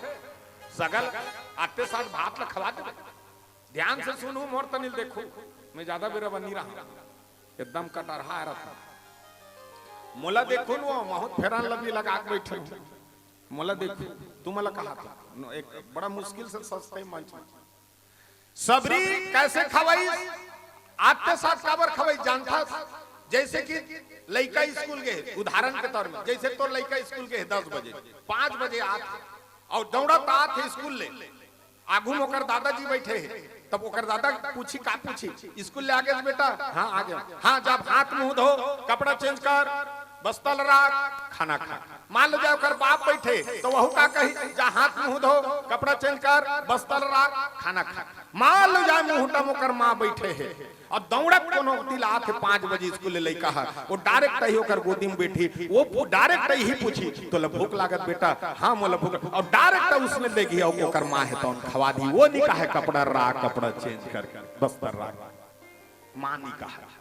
सगल आते साथ भात ल खवा दे। ध्यान से सुनहू, मोर तनी ल देखहू, मैं ज्यादा बेरा बर नहीं रहा, एकदम कटरहा रहा। मोला देखहू न, वो महूं त फेरन लवली लगा के बैठे हूं, मोला देखहू, तुमला कहा था, एक बड़ा मुश्किल से सस्ते मंच में। सबरी कैसे खवाई? आते साथ काबर खवाई जानथस? जैसे कि लइका स्कूल गे, उदाहरण के तौर में, जैसे तोर लइका स्कूल गे दस बजे, पाँच बजे आत हे अउ दौड़त आत हे स्कूल ले, आगू में ओकर दादाजी बैठे हे, तब ओकर दादा पूछी, का पूछी? "स्कूल ले आ गेस बेटा?" "हाँ, आ गेंव।" "हाँ, जा हाथ मुंह धो, कपड़ा चेंज कर, बस्ता ल राख, खाना खा।" मान लो जाए ओकर बाप बैठे, त वहू का कही? "जा हाथ मुंह धो, कपड़ा चेंज कर, बस्ता ल राख, खाना खा।" मान लो जाए मुंहटा म ओकर माँ बैठे हे, अउ दौड़त कोनो दिल आत हे पाँच बजे स्कूल ले लइका ह, वो डायरेक्ट ही ओकर गोदी में बैठी, वो डायरेक्ट ही पूछी, "तोला भूख लागत बेटा?" "हाँ, मोला भूख।" अउ डायरेक्ट उसने देखी, अउ ओकर माँ हे तौन खवा दी, वो नहीं कहे, "कपड़ा राख, कपड़ा चेंज कर, बस्तर राख।" माँ नहीं कहे।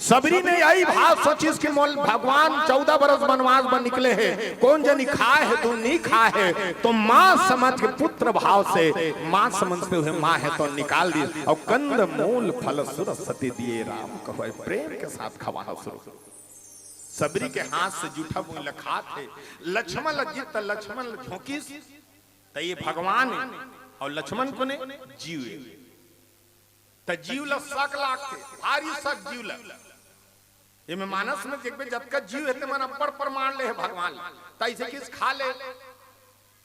सबरी ने यही भाव सोचिस कि मोल भगवान चौदह बरस वनवास बर निकले हे, कोन जनी खाए हे, तो नहीं खाए हे, तो माँ समझ के पुत्र भाव से, माँ समझते हुए माँ हे तो निकाल दी। अउ कंद मूल फल सुरस सती दिए राम कहो, प्रेम के साथ खवाना शुरू। सबरी के हाथ से जूठा मुंह ल खात हे, लक्ष्मण ल जित, लक्ष्मण ल झोंकिस, त ये भगवान हे, अउ लक्ष्मण कोन हे? जीव हे। त जीव ल शक लागथे, भारी शक जीव ल। एमे मानस में देखबे, जतका जीव हे, तेमन अब्बड़ प्रमाण ले हे भगवान ल। त अइसे किस खा ले,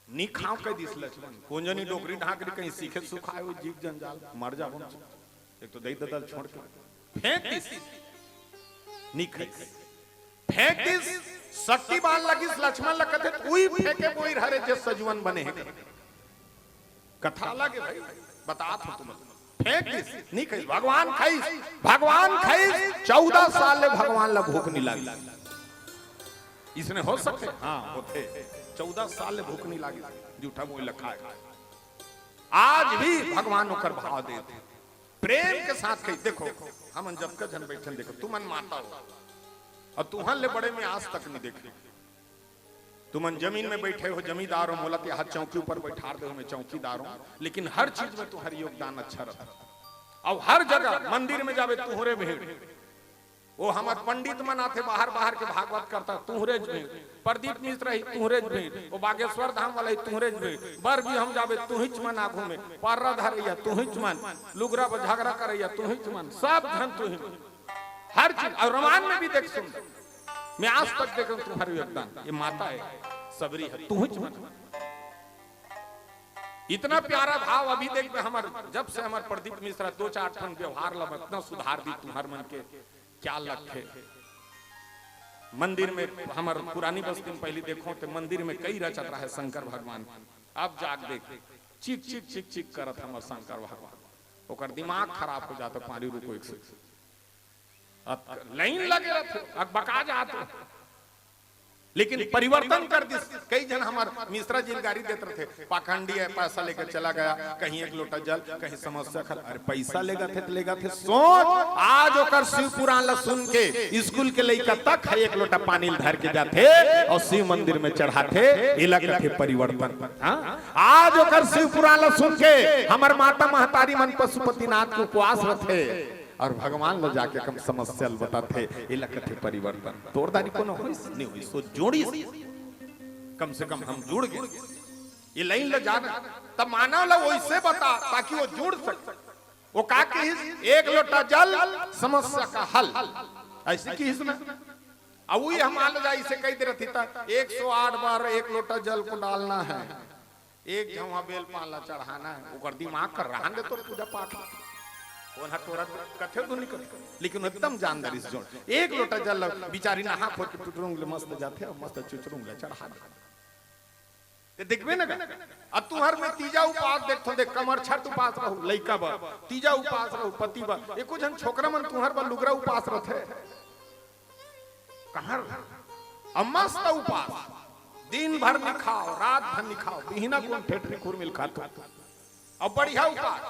नी खांव कहि दिस लक्ष्मण। कोन जनी डोकरी ढाकरी कहीं सीखे सुखाए हो, जीव जंजाल, मर जाबो। एक तो दई ददा ल छोड़ के फेंक दिस, नी खाइस। फेंक दिस, शक्ति बाण लगिस लक्ष्मण ल, कथे, "उही फेंके बोइर हरे जे सजुवन बने हे।" कथा अलग हे भाई, बतात हों तुमन। फेंक दिस, नी खाइस, भगवान खाइस, भगवान खाइस, चौदह साल ले भगवान ल भूख नी लागिस। इसने हो सकथे? हाँ, होथे। चौदह साल ले भूख नी लागिस, जूठा मुंह ल खाए। आज भी भगवान ओकर भाव देथे, प्रेम के साथ कही, देखो, हमन जतका झन बैठन, देखो, तुमन माता हो, अउ तुहन ले बड़े में आज तक नी देखे। तुमन जमीन में बैठे हो, जमींदार हो, मोला तिहा चौकी ऊपर बैठार दे हो, मैं चौकीदार हूं, लेकिन हर चीज में तुम्हारी योगदान अच्छा रहता। अउ हर जगह मंदिर में जाबे, तुहरे भीड़, ओ हमर पंडित मन आथे बाहर बाहर के भागवत करता, तुहरेच भीड़। प्रदीप मिश्र ही, तुहरेच भीड़। ओ बागेश्वर धाम वाला ही, तुहरेच भीड़। बर भी हम जाबे, तुहिच मन आघू में। पर्रा धरैया, तुहिच मन। लुगरा बर झगड़ा करैया, तुहिच मन। सब झन तुही मन। हर चीज। और रामायण में भी देख सुन, मैं आज तक देख रहा हूँ तुम्हारे योगदान। ये माता है, सबरी है, तुहिच मन। इतना प्यारा भाव अभी देख में हमर, जब से हमर प्रदीप मिश्रा दो चार ठन व्यवहार ला इतना सुधार दी तुम्हार मन के, क्या लगथे। मंदिर में हमर पुरानी बस्ती में पहली देखो तो मंदिर में कई रचत रहे शंकर भगवान, अब जाग देख चिक चिक चिक चिक करत हमर शंकर भगवान। ओकर दिमाग खराब हो जाता, पानी रुको एक से। अब लाइन लगे रहते, अकबका जाते। लेकिन परिवर्तन कर दिस। कई झन हमर मिश्रा जी ल गारी देत रथे, पाखंडी है, पैसा लेके चला गया, कहीं एक लोटा जल, कहीं समस्या खल। अरे पैसा लेगथे त लेगथे, सोच। आज ओकर शिव पुराण ला सुन के स्कूल के लइका तक है एक लोटा पानी ल धर के जाथे और शिव मंदिर में चढ़ाथे, एला कथे परिवर्तन। हाँ? आज ओकर शिव पुराण ला सुन के हमर माता महतारी मन पशुपतिनाथ के उपवास रथे। और भगवान ल जाके कम समस्या ल बताथे, एला कथे परिवर्तन। तोर दारी कोनो होइस? नहीं होइस, वो जोड़िस। कम से कम हम जुड़ गए। ये लाइन ल जाना, तब मानव ल वैसे बता ताकि वो जुड़ सके। वो का कहिस? एक लोटा जल, समस्या का हल। ऐसे कहिस ना। अब वही हम मान लो जा, इसे कह दे रहती था, एक सौ आठ बार एक लोटा जल को डालना है। एक झौंहा बेल पान ला चढ़ाना है, ओकर दिमाग कर रहन दे तोर पूजा पाठ। कौन हा तोरा कथे धुन निकल, लेकिन एकदम जानदारी से जोड़। एक लोटा जल ला बिचारी नहा खोर के टुटरुंग ले मस्त जाथे और मस्त चुचरुंग ले चढ़ा दे। ते देखबे ना का? अब तुहर में तीजा उपास देखथो, देख कमर छठ उपास रहू लइका बर, तीजा उपास रहू पति बर, एको झन छोकरा मन तुहर बर लुगरा उपास रथे। कहाँ? अब मस्त उपास, दिन भर नि खाव, रात भर नि खाव, बिहना कोन ठेठरी खुरमी ल खाथो। अब बढ़िया उपास,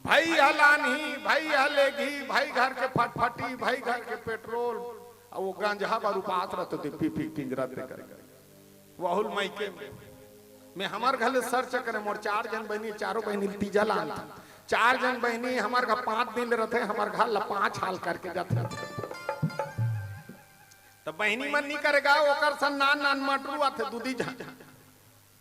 भई ह लानही, भई ह लेगही, भई घर के फटफटी, भई घर के पेट्रोल, अब वो गंजहा बर उपास रहतो ते पी पी पिंजरा ते कर। वहुल मायके में, में हमर घर ले सर्च करे, मोर चार झन बहिनी, चारों बहिनी ल तीजा लान। चार झन बहिनी हमर घर पाँच दिन ले रथे, हमर घर ला पाँच हाल करके जाथे। त बहिनी मन नि करे गा, ओकर सन नान नान मटरू आथे, दूदी झन।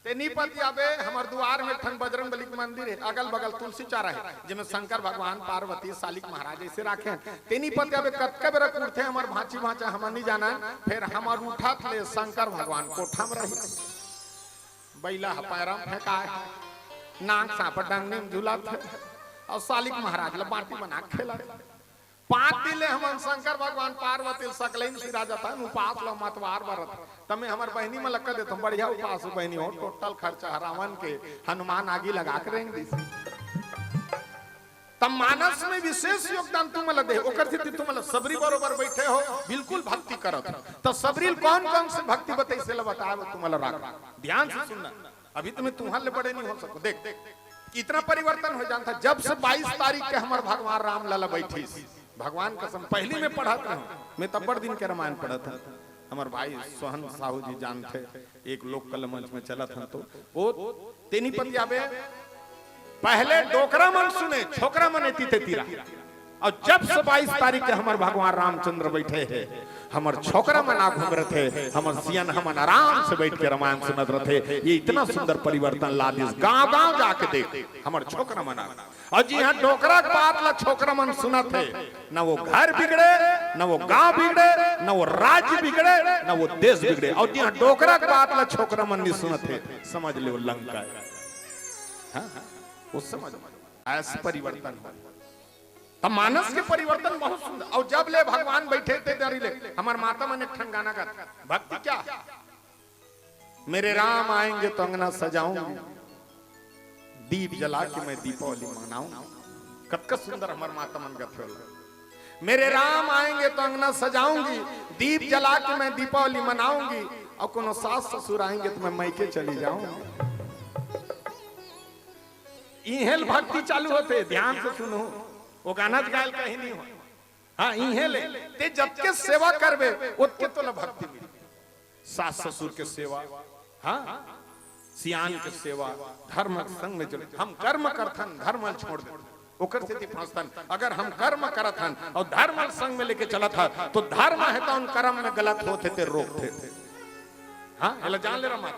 ते नि पतियाबे, हमर दुआर में एक ठन बजरंग बली के मंदिर हे, अगल बगल तुलसी चारा हे, जेमे शंकर भगवान, पार्वती, सालिक महाराज ऐसे राखे हे। ते नि पतियाबे, कतका बेरा कुड़थे हमर भांची भांचा, हमन नि जानन, फेर हमर उठत ले शंकर भगवान कोठा में रही। बइला ह पैरा में फेंकाय, नांग सांप डंगनी में झुलत हे, अउ सालिक महाराज ल बांटी बना के खेलत हे। पांच दिन ले हमन शंकर भगवान पार्वती ल सकलई म सिरा जथन, उपास ल मतवार बरत। तमे हमर बहिनी म लक्का देथन, बढ़िया उपास हो बहिनी हो, टोटल खर्चा ह रावण के, हनुमान आगी लगा के रेंग दिस। त मानस में विशेष योगदान तुमन ल दे, ओकर सेती तुमन ल सबरी बरोबर बइठे हो, बिल्कुल भक्ति करत हो। त सबरी ल कौन कौन से भक्ति बतइस, एला बताए बर तुमन ल राख। ध्यान से सुनना, अभी तो मैं तुहर ले बड़े नि हो सको। देख, इतना परिवर्तन हो जानता, जब से बाईस तारीख के हमर भगवान राम लला बइठिस, भगवान कसम, पहली में पढ़त रहूं, मैं तब बड़ दिन के रामायण पढ़त हूं। हमर भाई सोहन साहू जी जानथे, एक लोक कला मंच में चलत हन तो, वो तेनी पतियाबे, पहले डोकरा मन सुने, छोकरा मन एती तेती रहा। अउ जब से बाईस तारीख के हमर भगवान रामचंद्र बइठे हे, हमर छोकरा मन आ घूम रथे, हमर सियन हमन आराम से बइठ के रामायण सुनत रथे। ये इतना सुंदर परिवर्तन ला दिस, गांव-गांव जाके देख, हमर छोकरा मन आ। अउ जिहां डोकरा के बात ला छोकरा मन सुनत हे, न वो घर बिगड़े, न वो गांव बिगड़े, न वो राज्य बिगड़े, न वो देश बिगड़े। अउ जिहां डोकरा के बात ला छोकरा मन नि सुनत हे, समझ ले वो लंका हे। हां? वो समझ, ऐसे परिवर्तन हो। त मानस के परिवर्तन बहुत सुंदर। अउ जब ले भगवान बइठे ते दरी ले, हमर माता मन एक ठन गाना गात, भक्ति क्या है? मेरे राम आएंगे तो अंगना सजाऊंगी, दीप जला के मैं दीपावली मनाऊंगी। कतका सुंदर हमर माता मन गाथे ओला। मेरे राम आएंगे तो अंगना सजाऊंगी, दीप जला के मैं दीपावली मनाऊंगी, अउ कोनो सास ससुर आएंगे तो मैं मइके चली जाऊंगी। इहें ले भक्ति चालू होथे, ध्यान से सुनहू, वो गाना गायल कहीं नि हो। हां, इहें ले, ते जतके सेवा करबे, ओतके तोला भक्ति मिलही। सास ससुर के सेवा, हां, सियान के सेवा, धर्म के संग में चल, हम कर्म करथन, धर्म ल छोड़ देथन। ओकर सेती फंसथन। अगर हम कर्म करत हन अउ धर्म ल संग में लेके चलत हन, तो धर्म हे त उन कर्म में गलत होथे ते रोकथे। हाँ, एला जान ले रमा।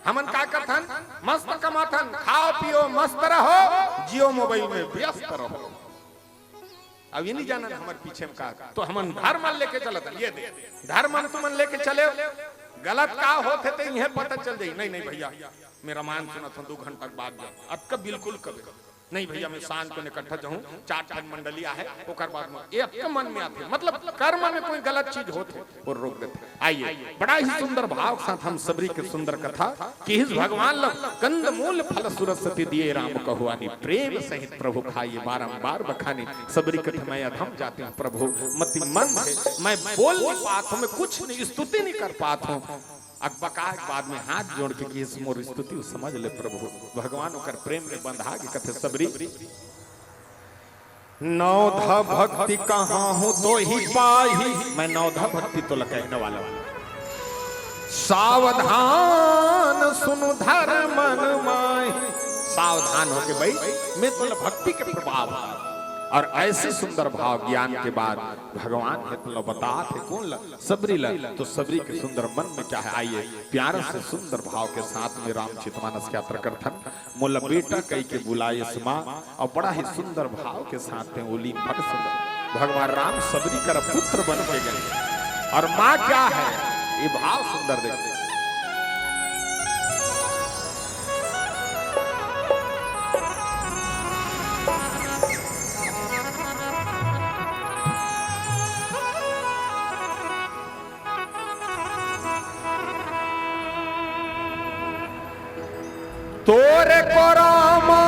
हमन का करथन? मस्त कमाथन, खाओ पियो मस्त रहो, जियो मोबाइल में व्यस्त रहो। अब ये नहीं जानन हमर पीछे में का, तो हमन धर्म लेके चलत हन। ये दे, धर्म तुमन लेके चले, गलत का होथे ते इहे पता चल जाई। नहीं, नहीं भैया, मैं रामायण सुनत हूँ, दो घंटा के बाद जा। अब कब बिल्कुल कब नहीं भैया, मैं शाम को इकट्ठा जाऊं, चार ठन मंडली आहे, ओकर बाद में ये आपके मन में आथे, मतलब कर्म में कोई गलत चीज होथे, वो रोक देथे। आइए, बड़ा ही सुंदर भाव के साथ हम सबरी के सुंदर कथा कि इस भगवान ल कंद मूल फल सुरसति दिए राम कहु आनी, प्रेम सहित प्रभु खाइए बारंबार बखानी। सबरी कथा मैं अधम जाति हूँ प्रभु, मति मंद है, मैं बोल नहीं पात हूँ, मैं कुछ नहीं, स्तुति नहीं कर पात हूँ। अकबकाय के बाद में हाथ जोड़ के किहिस, मोर स्तुति समझ ले प्रभु। भगवान ओकर प्रेम में बंधा के कथे, सबरी, नवधा भक्ति कहाँ हूँ तो ही पाही। मैं नवधा भक्ति तो लकैने वाला हूँ। सावधान सुनु धर्मन माय, सावधान होके भाई, मैं तो भक्ति के प्रभाव है। और ऐसे सुंदर भाव ज्ञान के बाद भगवान हे तो बतात हे कौन ला? सबरी ला। तो सबरी के सुंदर मन में क्या है? आइए, प्यार से सुंदर भाव के साथ में रामचरित मानस की यात्रा करथन। मोला बेटा कहि के बुलाइस माँ, और बड़ा ही सुंदर भाव के साथ में ओली, बड़ सुंदर। भगवान राम सबरी कर पुत्र बन के गए, और माँ क्या है, ये भाव सुंदर देखते। तोरे कोरा मा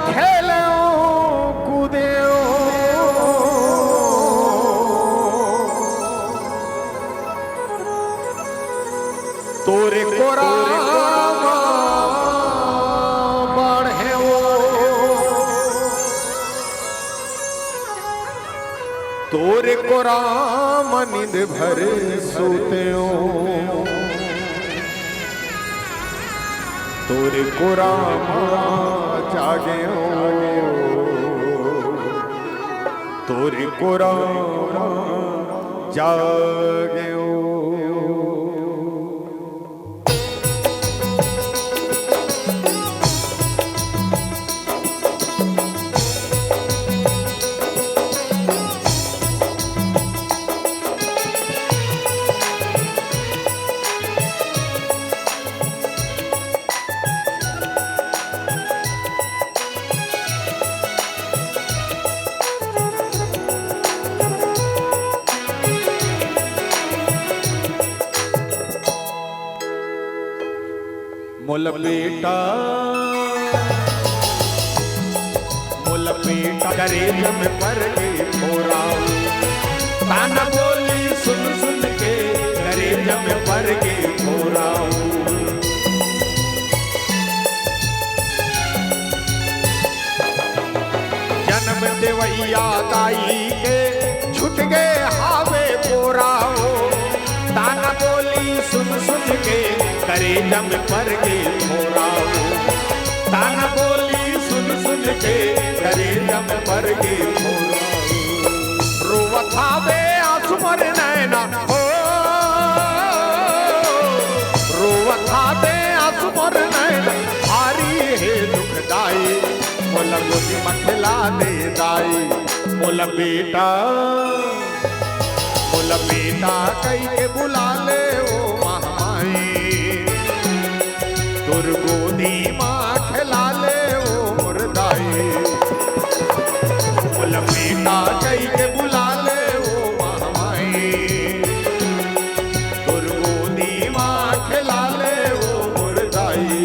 खेलेंव कूदेंव, तोरे कोरा मा बढ़ेंव। तोरे कोरा म नींद भर सोतेंव, तोरे कोरा म जागेंव, तोरे कोरा म जागेंव। मोला बेटा, मोला बेटा करेजा में पर गे फोरा। ताना बोली सुन सुन के करेजा में पर गे फोरा। जनम देवइया दाई के छूट गे हावे पोरा ओ। ताना बोली सुन सुन के करेजा में पर गे फोरा ओ। ताना बोली सुन सुन के करेजा में पर गे फोरा ओ। रोवत हावे आंसू मोर नैना ओ। रोवत हावे आंसू मोर नैना, भारी हे दुखदाई। मोला गोदी म खेला दे दाई, मोला बेटा, मोला बेटा कहि के बुला ले ओ महमाई। तोर गोदी म खेला ले ओ मोर दाई, मोला बेटा कहि के बुला ले ओ महमाई। तोर गोदी म खेला ले ओ मोर दाई।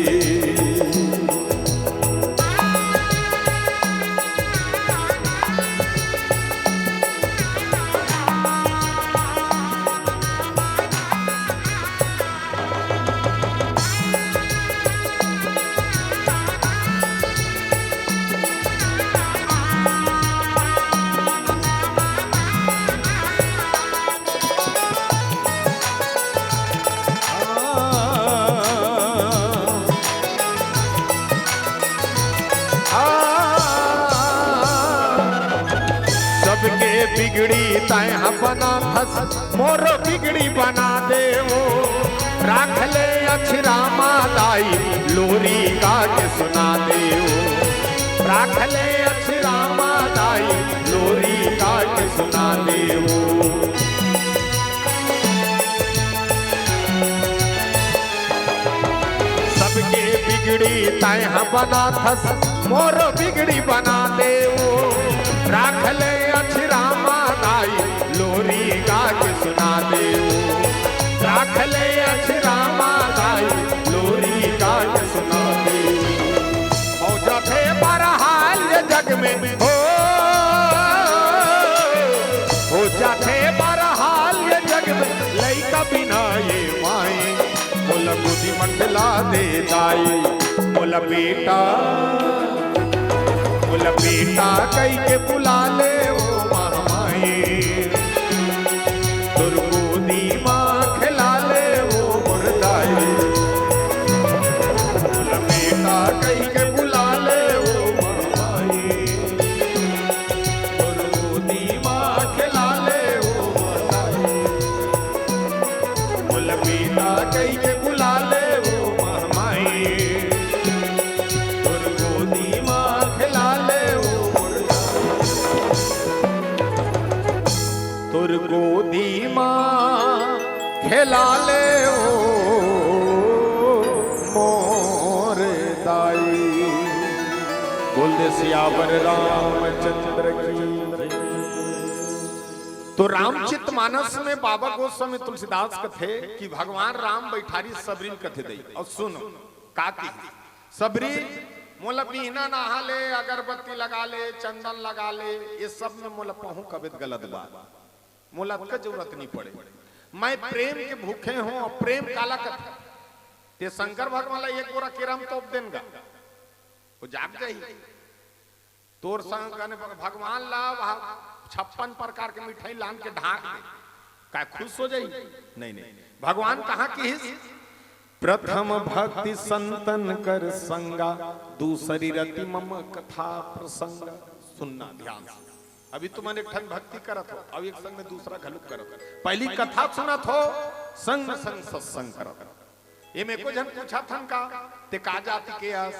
बिगड़ी तैं ह बनाथस, मोरो बिगड़ी बना देवो। राख ले अछरा मा दाई, लोरी गा के सुना देवो। राख ले अछरा मा दाई, लोरी गा के सुना देवो। सबके बिगड़ी तैं ह बनाथस, मोरो बिगड़ी बना देवो। राख ले अछरा मा दाई, लोरी गा के सुना देवो। राख ले अछरा मा दाई, लोरी गा के सुना देवो। हो जाथे बरहाल ये जग में, हो, हो जाथे बरहाल ये जग में, लइका बिना ये माई। मोला गोदी म खेला दे दाई, मोला बेटा, मोला बेटा कहि के बुला ले ओ महमाई। तोर गोदी म खेला ले ओ मोर दाई, मोला बेटा कहि के बुला ले ओ महमाई। तोर गोदी म खेला ले ओ मोर दाई, मोला बेटा कहि के बुला ले ओ महमाई। तोर गोदी म खेला ले ओ मोर दाई। तोर गोदी म खेला ले ओ मोर दाई। बोल दे सियावर रामचंद्र की। तो रामचित मानस में बाबा गोस्वामी तुलसीदास कथे कि भगवान राम बैठारी सबरी ल कथे दई। अउ सुन का की, सबरी, मोला बिहना नहा ले, अगरबत्ती लगा ले, चंदन लगा ले, ये सब में मोला पहुं कबे त गलत बात। मोला अतका जरूरत नहीं पड़े। मैं प्रेम के भूखे हों, अउ प्रेम काला कथे? ते शंकर भगवान ला एक बोरा केरा म तोप देन गा, वो जाग जाही। तोर संग कने भगवान ला वहाँ छप्पन प्रकार के मिठाई लान के ढांक दे, काय खुश हो जाही? नहीं, नहीं। भगवान कहाँ किहिस? प्रथम भक्ति संतन कर संगा, दूसरी रति मम कथा प्रसंग। सुनना ध्यान से। अभी तुमन एक ठन भक्ति करत हो, अउ एक संग में दूसरा घलुक करत हो। पहली कथा सुनत हो, संग में संग सत्संग करत हो। एमे एको झन पूछत हन का, ते का जाति के अस?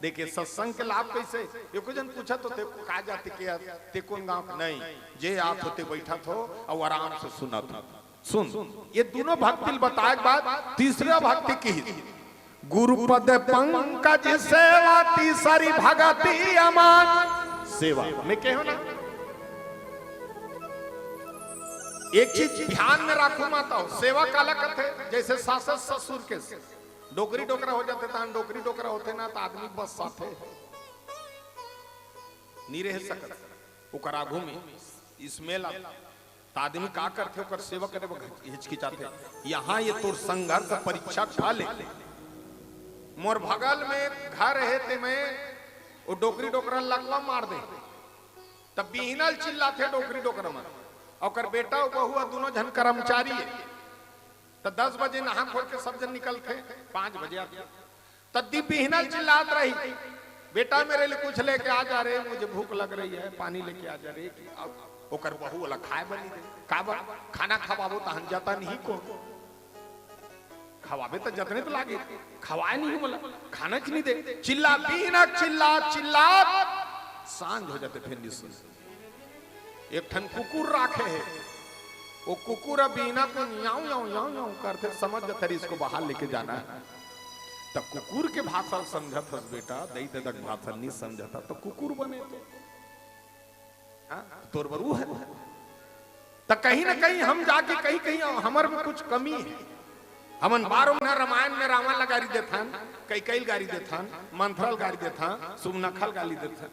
देखे सत्संग के लाभ कैसे? एको झन पूछत हो, ते का जाति के अस? ते कोन गांव के? नहीं, जे आत हो ते बैठत हो अउ आराम से सुनत हो। सुन, ये दूनों भक्ति ल बताए के बाद तीसरा भक्ति किहिस, गुरुपद पंकज सेवा, तीसरी भगति अमान। सेवा में कहो ना, एक चीज ध्यान में राखो माता हो, सेवा काला कथे? जैसे सास ससुर के डोकरी डोकरा हो जाथे, तहां डोकरी डोकरा होथे ना, त आदमी बस साथे नी रह सकत। ओकर आघू में स्मेल आथे, त आदमी का करथे? ओकर सेवा करे बर हिचकिचाथे। यहाँ ये तोर संघर्ष परीक्षा खा ले। मोर बगल में घर हे, ते में वो डोकरी डोकरा लकवा मार दे, त बिहनल चिल्लाथे डोकरी डोकरा मन। ओकर बेटा अउ बहू ह, दूनों झन कर्मचारी हे। त दस बजे नहा खोर के सब झन निकलथे, पाँच बजे आथे। त दी बिहनल चिल्लात रही, "बेटा, मेरे लिए कुछ लेके आ जा रे, मुझे भूख लग रही है, पानी लेके आ जा रे।" अब ओकर बहू वाला खाए बर नहीं दे। काबर? खाना खवाबो तहन जतन ही को। खवाबे त जतने त लागे, खवाए नहीं मोला, खाना च नहीं दे। चिल्ला, बिहनक चिल्ला, चिल्ला, सांझ हो जाथे, फिर नहीं सुन। एक ठन कुकुर राखे हे, वो कुकुर अब बिहना को याऊं, याऊं, याऊं, याऊं करथे, समझ जाथे, इसको बाहर लेके जाना है। त कुकुर के भाषा ल समझत हस बेटा, दई ददा के भाषा नहीं समझत हस, त कुकुर बने तो। हाँ? तोर बर वो हे। त कहीं ना कहीं हम जाके, कहीं, कहीं हमर में कुछ कमी हे। हमन बारो महीना रामायण में रावण ल गारी देथन, कैकई ल गारी देथन, मंथरा ल गारी देथन, सुबनखा ल गारी देथन।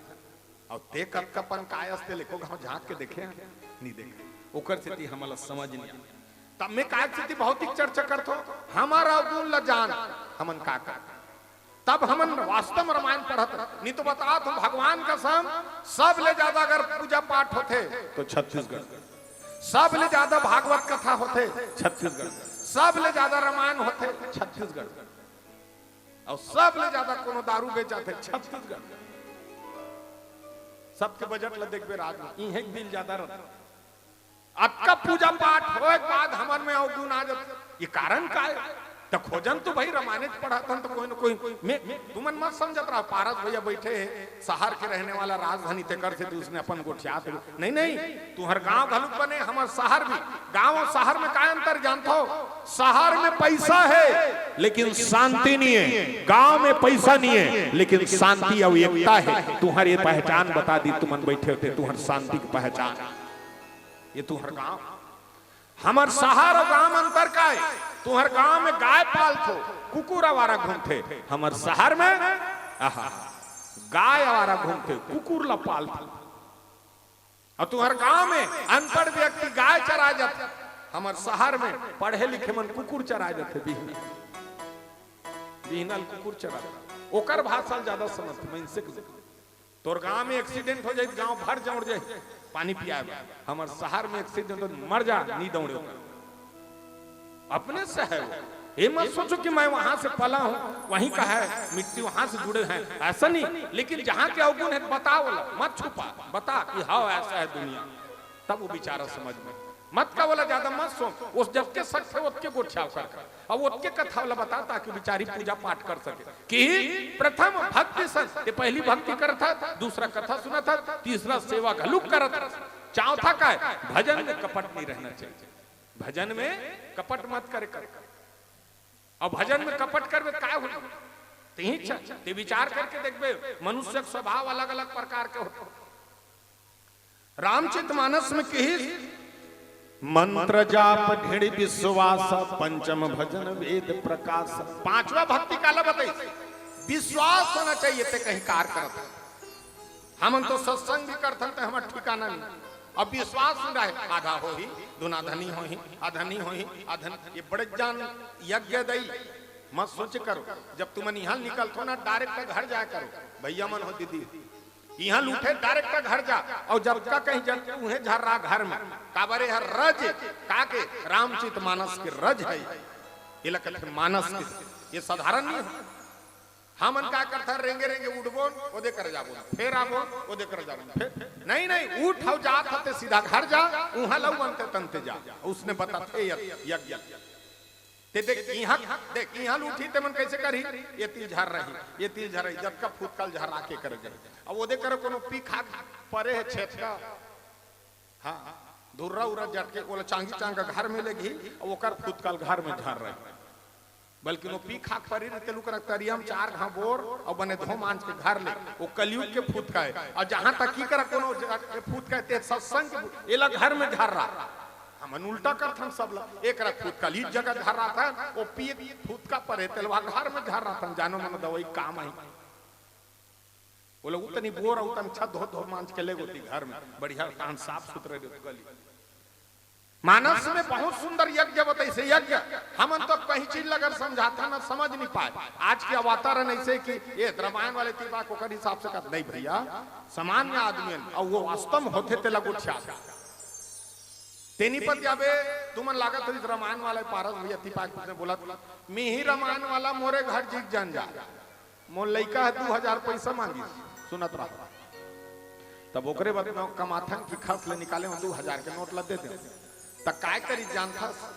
अउ ते कतका पनकाय अस, ते ल एको घांव झांक के देखे हन? नहीं देखे। ओकर सेती हमन ला समझ नहीं आय। तब मैं काय सेती भौतिक चर्चा करथो? हमर अवगुण ला जान, हमन का कर, तब हमन वास्तव में रामायण पढ़त। नहीं तो बतात हो, भगवान कसम, सब ले ज्यादा अगर पूजा पाठ होथे तो छत्तीसगढ़, सब ले ज्यादा भागवत कथा होथे छत्तीसगढ़, सब ले ज्यादा रामायण होथे छत्तीसगढ़। अउ सब ले ज्यादा कोनो दारू बेचाथे छत्तीसगढ़। सबके बजट ल देखबे राज में, इहें के बिल ज्यादा रहथे। अतका पूजा पाठ होए के बाद हमर में अवगुण आ जाथे। ये कारण का हे? त खोजन तो भाई, रामायण पढ़त हन त कोई न कोई में, में तुमन मत समझत रहा। पारस भैया बैठे हे, शहर के रहने वाला, राजधानी, तेकर से तो उसने अपन गोठियात हे। नहीं, नहीं, तुहर गांव घलुक बने, हमर शहर भी। गांव अउ शहर में का अंतर जानथो? शहर में पैसा हे, लेकिन शांति नहीं हे। गांव में पैसा नहीं हे, लेकिन शांति अउ एकता हे। तुहर ये पहचान बता दी, तुमन बैठे होते, तुहर शांति की पहचान, ये तुहर गांव। हमर शहर अउ गांव में अंतर का हे? तुहर गांव में गाय पालथो, कुकुर आवारा घूमथे। हमर शहर में, आहा, गाय आवारा घूमथे, कुकुर ला पालथे। अउ तुहर गांव में अनपढ़ व्यक्ति गाय चराए जाथे, हमर शहर में पढ़े लिखे मन कुकुर चराए जाथे। बिहनल, बिहनल कुकुर चराथे, ओकर भाषा ल ज्यादा समझथे मइनसे के। तोर गांव में accident हो जाही, गांव भर जौड़ जाही पानी पियाए बर। हमर शहर में accident हो, मर जा, नी दौड़े ओकर। अपने से हे वो। ये मत सोचो कि मैं वहां से पला हूं, वहीं का हे, मिट्टी वहां से जुड़े हैं, ऐसा नहीं। लेकिन जहां के अवगुण हे, बता, ओला मत छुपा, बता कि हाँ, ऐसा हे दुनिया। तब वो बेचारा समझ में। मत का, ओला ज्यादा मत सोच, वो जतके सक हे ओतके गोठियाव कर। अब ओतके कथा ओला बता, ताकि बेचारी पूजा पाठ कर सके। कि प्रथम भक्ति संग, ते पहली भक्ति करत हस, दूसरा कथा सुनत हस, तीसरा सेवा घलुक करत हस। चाहत हस का हे? भजन में कपट नहीं रहना चाहिए। भजन में कपट मत करे कर। अउ भजन में कपट करबे त काय होही? तेही च-, ते विचार करके देखबे, मनुष्य के स्वभाव अलग-अलग प्रकार के होथे। रामचरित मानस में किहिस, मंत्र जाप दृढ़ विश्वास, पंचम भजन वेद प्रकाश। पांचवा भक्ति काला बताइस? विश्वास होना चाहिए, ते कहीं कार करत हे। हमन तो सत्संग भी करथन, ते हमर ठिकाना नहीं। अब विश्वास नहीं रहे, आधा होही, दुनाधनी होही, अधनी होही, अधन, ये बड़े जान यज्ञ दई। मत सोचे करो, जब तुमन इहां निकलथो ना, direct घर जाया करो, भैया मन हो, दीदी, इहां ले उठे direct घर जा, अउ जतका कहीं जन उहें झर्रा घर में, काबर ए हर रज, का के? रामचरित मानस के रज हे, एला कथे मानस के, ये साधारण नहीं हे। हमन का करथन, रेंगे रेंगे उठबोन, ओदे कर जाबोन, फेर आबोन, ओदे कर जाबोन, फेर नहीं, नहीं, उठ अउ जात हस ते सीधा घर जा, उहां लऊ बनते तनते जा, उसने बताथे य-, यज्ञ। ते देख, इहां, देख, इहां ले उठही, ते मन कैसे करही? ये तीर झर्रही, ये तीर झर्रही, जतका फुतका ल झर्रा के करे जाही। अब ओदे करे कोनो पीखा परे हे छेतका, हाँ, धुर्रा उर्रा जट के, ओला चांगी चांगा घर में लेगही, अउ ओकर फुतका ल घर में झर्रही। बल्कि ओ पीखा परे रहिथे, लुकरा तरिया में चार घांव बोर, अउ बने धो मांज के घर ले, ओ कलयुग के फुतका हे। अउ जहां तक कि करा कोनो जगह के फुतका हे, ते सत्संग के फुत-, एला घर में झर्रा। हमन उल्टा करथन सब ला। एकरा फुतका ल ई जगह झर्राथन, ओ पीए फुतका परे तेला घर में झर्राथन, जानो मन दवाई काम आही। ओला उतनी बोर, उतन छत धो धो मांज के लेगो ती घर में, बढ़िया तहन साफ सुथरा रही गली। मानस में बहुत सुंदर यज्ञ बताइसे, यज्ञ। हमन तो कहीं चीज ल अगर समझाथन ना, समझ नहीं पाए। आज के वातावरण ऐसे कि ये रामायण वाले तीर पाक ओकर हिसाब से कहत, नहीं भैया, सामान्य आदमी हन, अउ वो वास्तव में होथे तेला गोठियाथे। तेनी पति अबे तुमन लागत होही रामायण वाला पारस भैया तीर पाक कुछ नहीं बोलत, मिही रामायण वाला मोरे घर जी के जन जा। मोर लइका ह दू हजार पैसा मांगिस, सुनत रहा। तब ओकरे बाद में कमाथन कि खस ले निकाले हूं दू हजार के नोट ला दे दे। त काय करी जानथस?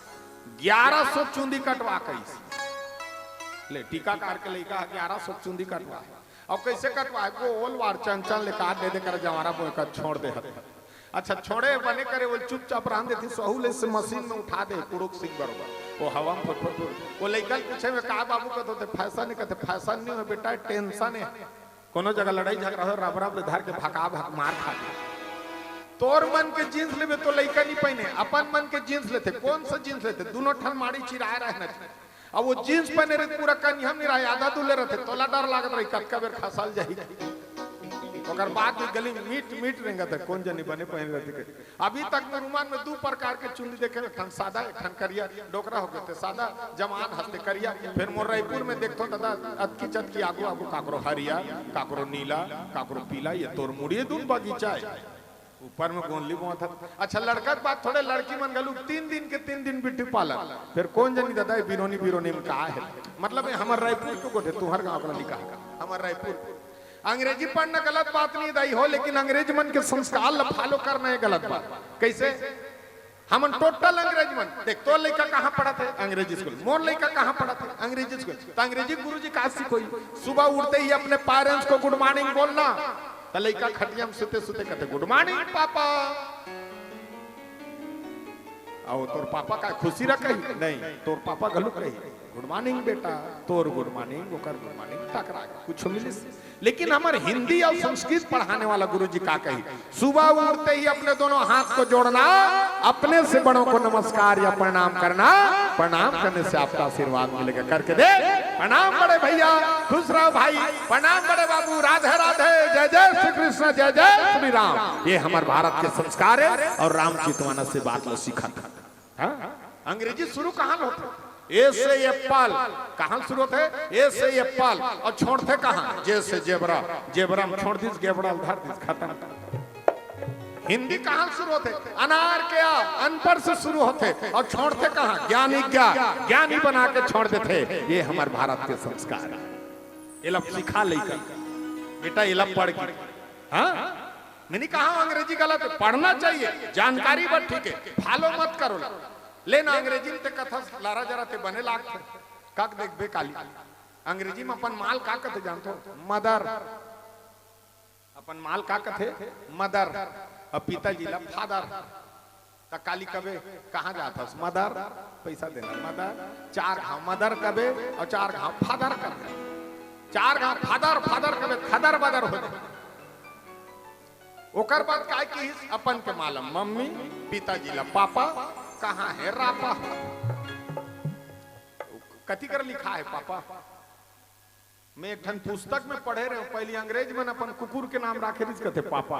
ग्यारह सौ चुंदी कटवा कहिस। ले, टीकाकार के लइका ह ग्यारह सौ चुंदी कटवा हे। अउ कैसे कटवा हे? गोल वार चंचल ले काट दे दे कर जवारा बोए कर छोड़ दे हत। अच्छा, छोड़े बने करे, वो चुपचाप रहन देती, सहू ले से मशीन में उठा दे, कुड़ुक सिंह बरोबर। वो हवा में फुट, फुट, फुट। वो लइका ल पूछे में, "का बाबू?" कहत होते, "फैशन हे।" कहते, "फैशन नहीं हो बेटा, टेंशन हे। कोनो जगह लड़ाई झगड़ा हो, रब रब ले धर के भका भक मार खा दे।" तोर मन के जींस लेबे तो लइका नहीं पहने, अपन मन के जींस लेथे। कौन सा जींस लेथे? दोनों ठन माड़ी चिराए रहना चाहिए। अब वो जींस पहने रहे, पूरा कनिहा में रहे, आधा दूले रहते, तोला डर लागत रही, कतका बेर खसल जाही। ओकर बाद भी गली मीट मीट रेंगत हे, कौन जनी बने पहने रहती के। अभी तक मुरुमन में दू प्रकार के चुंदी देखे, एक ठन सादा, एक ठन करिया, डोकरा हो गए थे, सादा जवान हंसते करिया। फिर मोर रायपुर में देखथो दादा, अतकी चतकी आगू आगू काकरो हरिया, काकरो नीला, काकरो पीला, ये तोर मुड़िए दून बगीचा हे। ऊपर में गोंदली बोवत हत। अच्छा, लड़का के बात थोड़े, लड़की मन घलो तीन दिन के तीन दिन ब्यूटी पार्लर। फिर कौन जनी दादा, ये बिरोनी, बिरोनी में का हे? मतलब, ये हमर रायपुर के गोठे, तुहर गांव के नहीं कहा, हमर रायपुर। अंग्रेजी पढ़ना गलत बात नहीं दाई हो, लेकिन अंग्रेज मन के संस्कार ला फॉलो करना ये गलत बात। कैसे? हमन टोटल अंग्रेज मन। देख, तोर लइका कहाँ पढ़त हे? अंग्रेजी स्कूल। मोर लइका कहाँ पढ़त हे? अंग्रेजी स्कूल। त अंग्रेजी गुरुजी का सिखोई? सुबह उठते ही अपने पेरेंट्स को गुड मॉर्निंग बोलना। त लइका खटिया म सुते सुते कथे, "गुड मॉर्निंग पापा।" अउ तोर पापा का खुशी रह कही? नहीं, तोर पापा घलो कही, "गुड मॉर्निंग बेटा।" तोर गुड मॉर्निंग, ओकर गुड मॉर्निंग, टकरा गे, कुछ मिलिस। लेकिन हमर हिंदी अउ संस्कृत पढ़ाने वाला गुरुजी का कही? सुबह उठते ही अपने दोनों हाथ को जोड़ना, अपने से बड़ों को नमस्कार या प्रणाम करना, प्रणाम करने से आपका आशीर्वाद मिलेगा। करके देख, प्रणाम बड़े भैया, खुश रहो भाई, प्रणाम बड़े बाबू, राधे राधे, जय जय श्री कृष्ण, जय जय श्री राम। ये हमर भारत के संस्कार हे अउ रामचरितमानस से बात ला सीखत हे। हाँ? अंग्रेजी शुरू कहाँ ले होथे? ए से एप्पल। कहाँ ले शुरू होथे? ए से एप्पल। अउ छोड़थे कहाँ? जे से जेबरा। जेबरा म छोड़ दिस, गेबड़ा ल धर दिस, खतम। हिंदी कहाँ ले शुरू होथे? अनार के आ, अनपढ़ से शुरू होथे। अउ छोड़थे कहाँ? ज्ञानी ज्ञा, ज्ञानी बना के छोड़ देथे। ये हमर भारत के संस्कार हे। एला सिखा लइका, बेटा, एला पढ़ के। हाँ? मैं नहीं कहा अंग्रेजी गलत हे, पढ़ना चाहिए, जानकारी बर ठीक हे, follow मत करो ला। लेना अंग्रेजी में ते कथस लारा जरा ते बने लागथे। कक देखबे काली। अंग्रेजी में अपन माल का कथे जानथो? मदर। अपन माल का कथे? मदर। अउ पिताजी ला फादर। त काली कबे, "कहाँ जात हस?" "मदर।" पैसा देना, "मदर।" चार घाव मदर कबे अउ चार घाव फादर कबे। चार घाव फादर, फादर कबे, खदर बदर हो जाए। ओकर बाद काय किहिस? अपन के माला मम्मी, पिताजी ला पापा, कहाँ हे रापा? कति कर लिखा हे पापा? मैं एक ठन पुस्तक में पढ़े रहेंव, पहिली अंग्रेज मन अपन कुकुर के नाम राखे रिहिस, कथे पापा।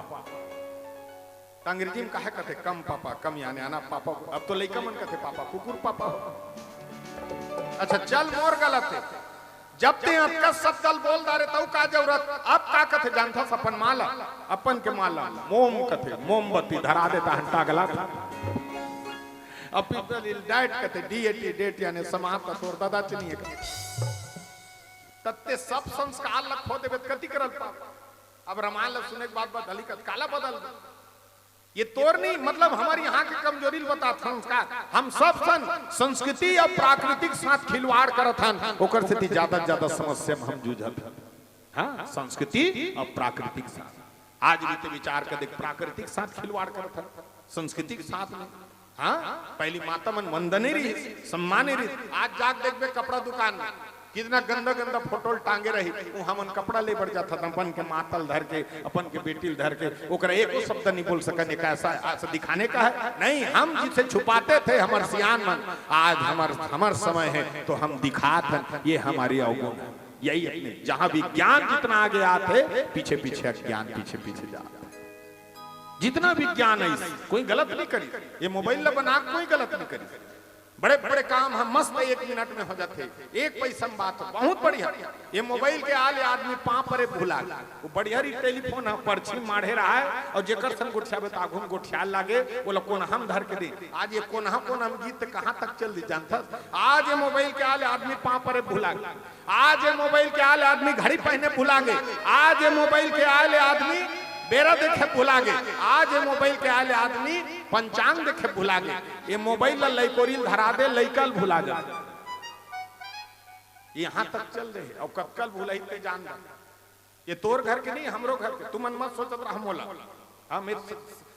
त अंग्रेजी में काहे कथे? कम पापा, कम याने आना पापा। अब तो लइका मन कथे पापा, कुकुर पापा हो। अच्छा, चल, मोर गलत हे। जब ते अतका शब्द ल बोल डारे, तउ का जरूरत? अब का कथे जानथस अपन माला? अपन के माला मोम कथे, मोमबत्ती धरा देता हन टागला। अब पीपल हिल डाइट कथे, D A T, डेट याने समाप्त, तोर ददा चिनिए कथे। तत्ते सब संस्कार ल खो देबे त कति करल पाप। अब रामायण ल सुने के बाद बदली कत काला बदल दे। ये तोर नहीं, मतलब हमर यहाँ के कमजोरी ल बतात संस्कार। हम सब सन संस्कृति अउ प्राकृतिक साथ खिलवाड़ करत हन, ओकर सेती ज्यादा से ज्यादा समस्या में हम जूझत हन। हाँ, संस्कृति अउ प्राकृतिक साथ। आज भी ते विचार कर देख, प्राकृतिक साथ खिलवाड़ करत हन, संस्कृति के साथ में। हाँ, पहिली माता मन वंदने रहिस, सम्माने रहिस। आज जाके देखबे कपड़ा दुकान में, कितना गंदा गंदा फोटो ल टांगे रही। वो हमन कपड़ा ले बर जाथन, अपन के माता ल धर के, अपन के बेटी ल धर के, ओकरा एको शब्द नहीं बोल सकन। एक ऐसा, ऐसा दिखाने का है? नहीं, हम जिसे छुपाते थे हमर सियान मन, आज हमर, हमर समय हे तो हम दिखात हन, ये हमर अवगुण हे। यही अपने, जहाँ विज्ञान जितना आगे आथे, पीछे पीछे अज्ञान पीछे पीछे जात हे। जितना विज्ञान हे, कोई गलत नहीं करी, ये मोबाइल ला बना के कोई गलत नहीं करी। बड़े बड़े काम हम मस्त एक मिनट में हो जाथे, एक पैसा में बात हो, बहुत बढ़िया। ये मोबाइल के आले आदमी पाँव परे भुला गे। वो बढ़िया रही टेलीफोन हे, परछी माढ़े रहा हे, अउ जेकर संग गोठियाबे त आघू में गोठियाए लागे, ओला कोनहा में धर के दे। आज ये कोनहा कोनहा में गीत कहाँ तक चल दी जानथस? आज ये मोबाइल के आले आदमी पाँव परे भुला गे। आज ये मोबाइल के आले आदमी घड़ी पहने भुला गे। आज ये मोबाइल के आले आदमी बेरा देखे भुला गे। आज ये मोबाइल के आले आदमी पंचांग देखे भुला गे। ये मोबाइल ला लइकोरी ल धरा दे, लइका ल भुला जा। यहाँ तक चल दे हे, अउ कतका ल भुलाही ते जान ला। ये तोर घर के नहीं, हमरो घर के। तुमन मत सोचत रहा मोला। हाँ, मैं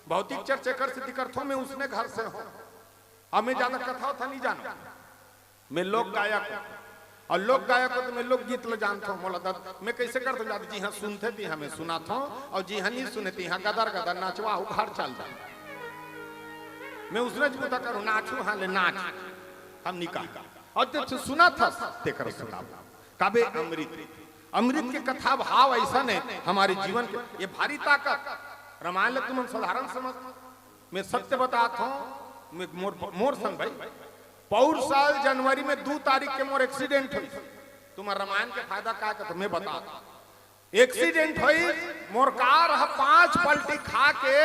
भौतिक चर्चा कर से करथो, मैं उसने घर से हों। अब मैं ज्यादा कथा उथा नहीं जानों। मैं लोक गायक हों। अउ लोक गायक हों त मैं लोकगीत ल जानथों। मोला दद, मैं कइसे करथों जानथस? जिहाँ सुनथे तिहाँ मैं सुनाथों, अउ जिहाँ नहीं सुने तिहाँ गदर गदर नाचवाहूँ, घर चल जा। मैं उसने च बूता करूँ, नाचहूँ, हाँ ले नाच, हम नहीं कहा। अउ ते सुनाथस, तेकर सुनाहूँ। काबे अमृत, अमृत के कथा भाव अइसन हे हमर जीवन के। ये भारी ताकत। रामायण ल तुमन साधारण समझ। मैं सत्य बतात हों, मैं मोर, मोर संग भाई, पौर साल जनवरी में दू तारीख के मोर एक्सीडेंट होइस। तुमन रामायण के फायदा का कथे, मैं बतात हों। एक्सीडेंट होइस, मोर कार ह पांच पलटी खा के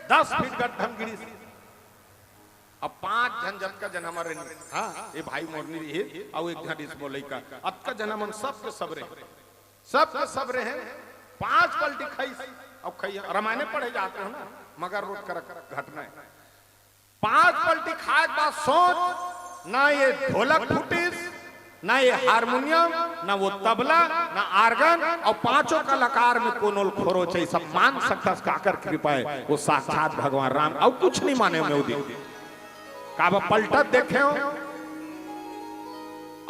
दस फीट गड्ढा म गिरिस। अब पांच झन, जतका झन हमर रहिन, हाँ, ये भाई मोर नहीं रहिस, अउ एक झन रहिस मोर लइका, अतका झन हमन सबके सब रहेन, सबके सब रहेन। पांच पलटी खाइस। अब खाइए, रामायणे पढ़े जात रहेन ना, मगर रोज कर घटना हे। पांच पलटी खाए के बाद सोच, ना ये ढोलक फूटिस, ना ये हारमोनियम, ना वो तबला, ना आर्गन, और पांचों कलाकार में कोनो ल खोरोच हे, सब मान सकथस काकर कृपा हे, वो साक्षात भगवान राम, अउ कुछ नहीं माने में उदिन। काबर पलटत देखे हो,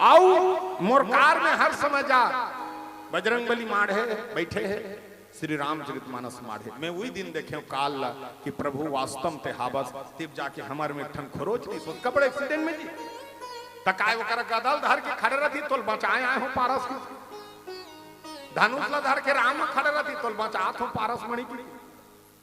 अउ मोर कार में हर समय जा, बजरंग बली माढ़े बैठे हे, श्री रामचरित मानस माढ़े। मैं उही दिन देखे हो काल ला कि प्रभु वास्तव ते हावस, तिब जाके हमर में एक ठन खोरोच नहीं सोच, कपड़े एक्सीडेंट में जी। त काय ओकर गदा ल धर के खड़े रहती, तोल बचाए आए हो पारस की। धनुष ला धर के राम खड़े रहती, तोल बचात हो पारस मणि की।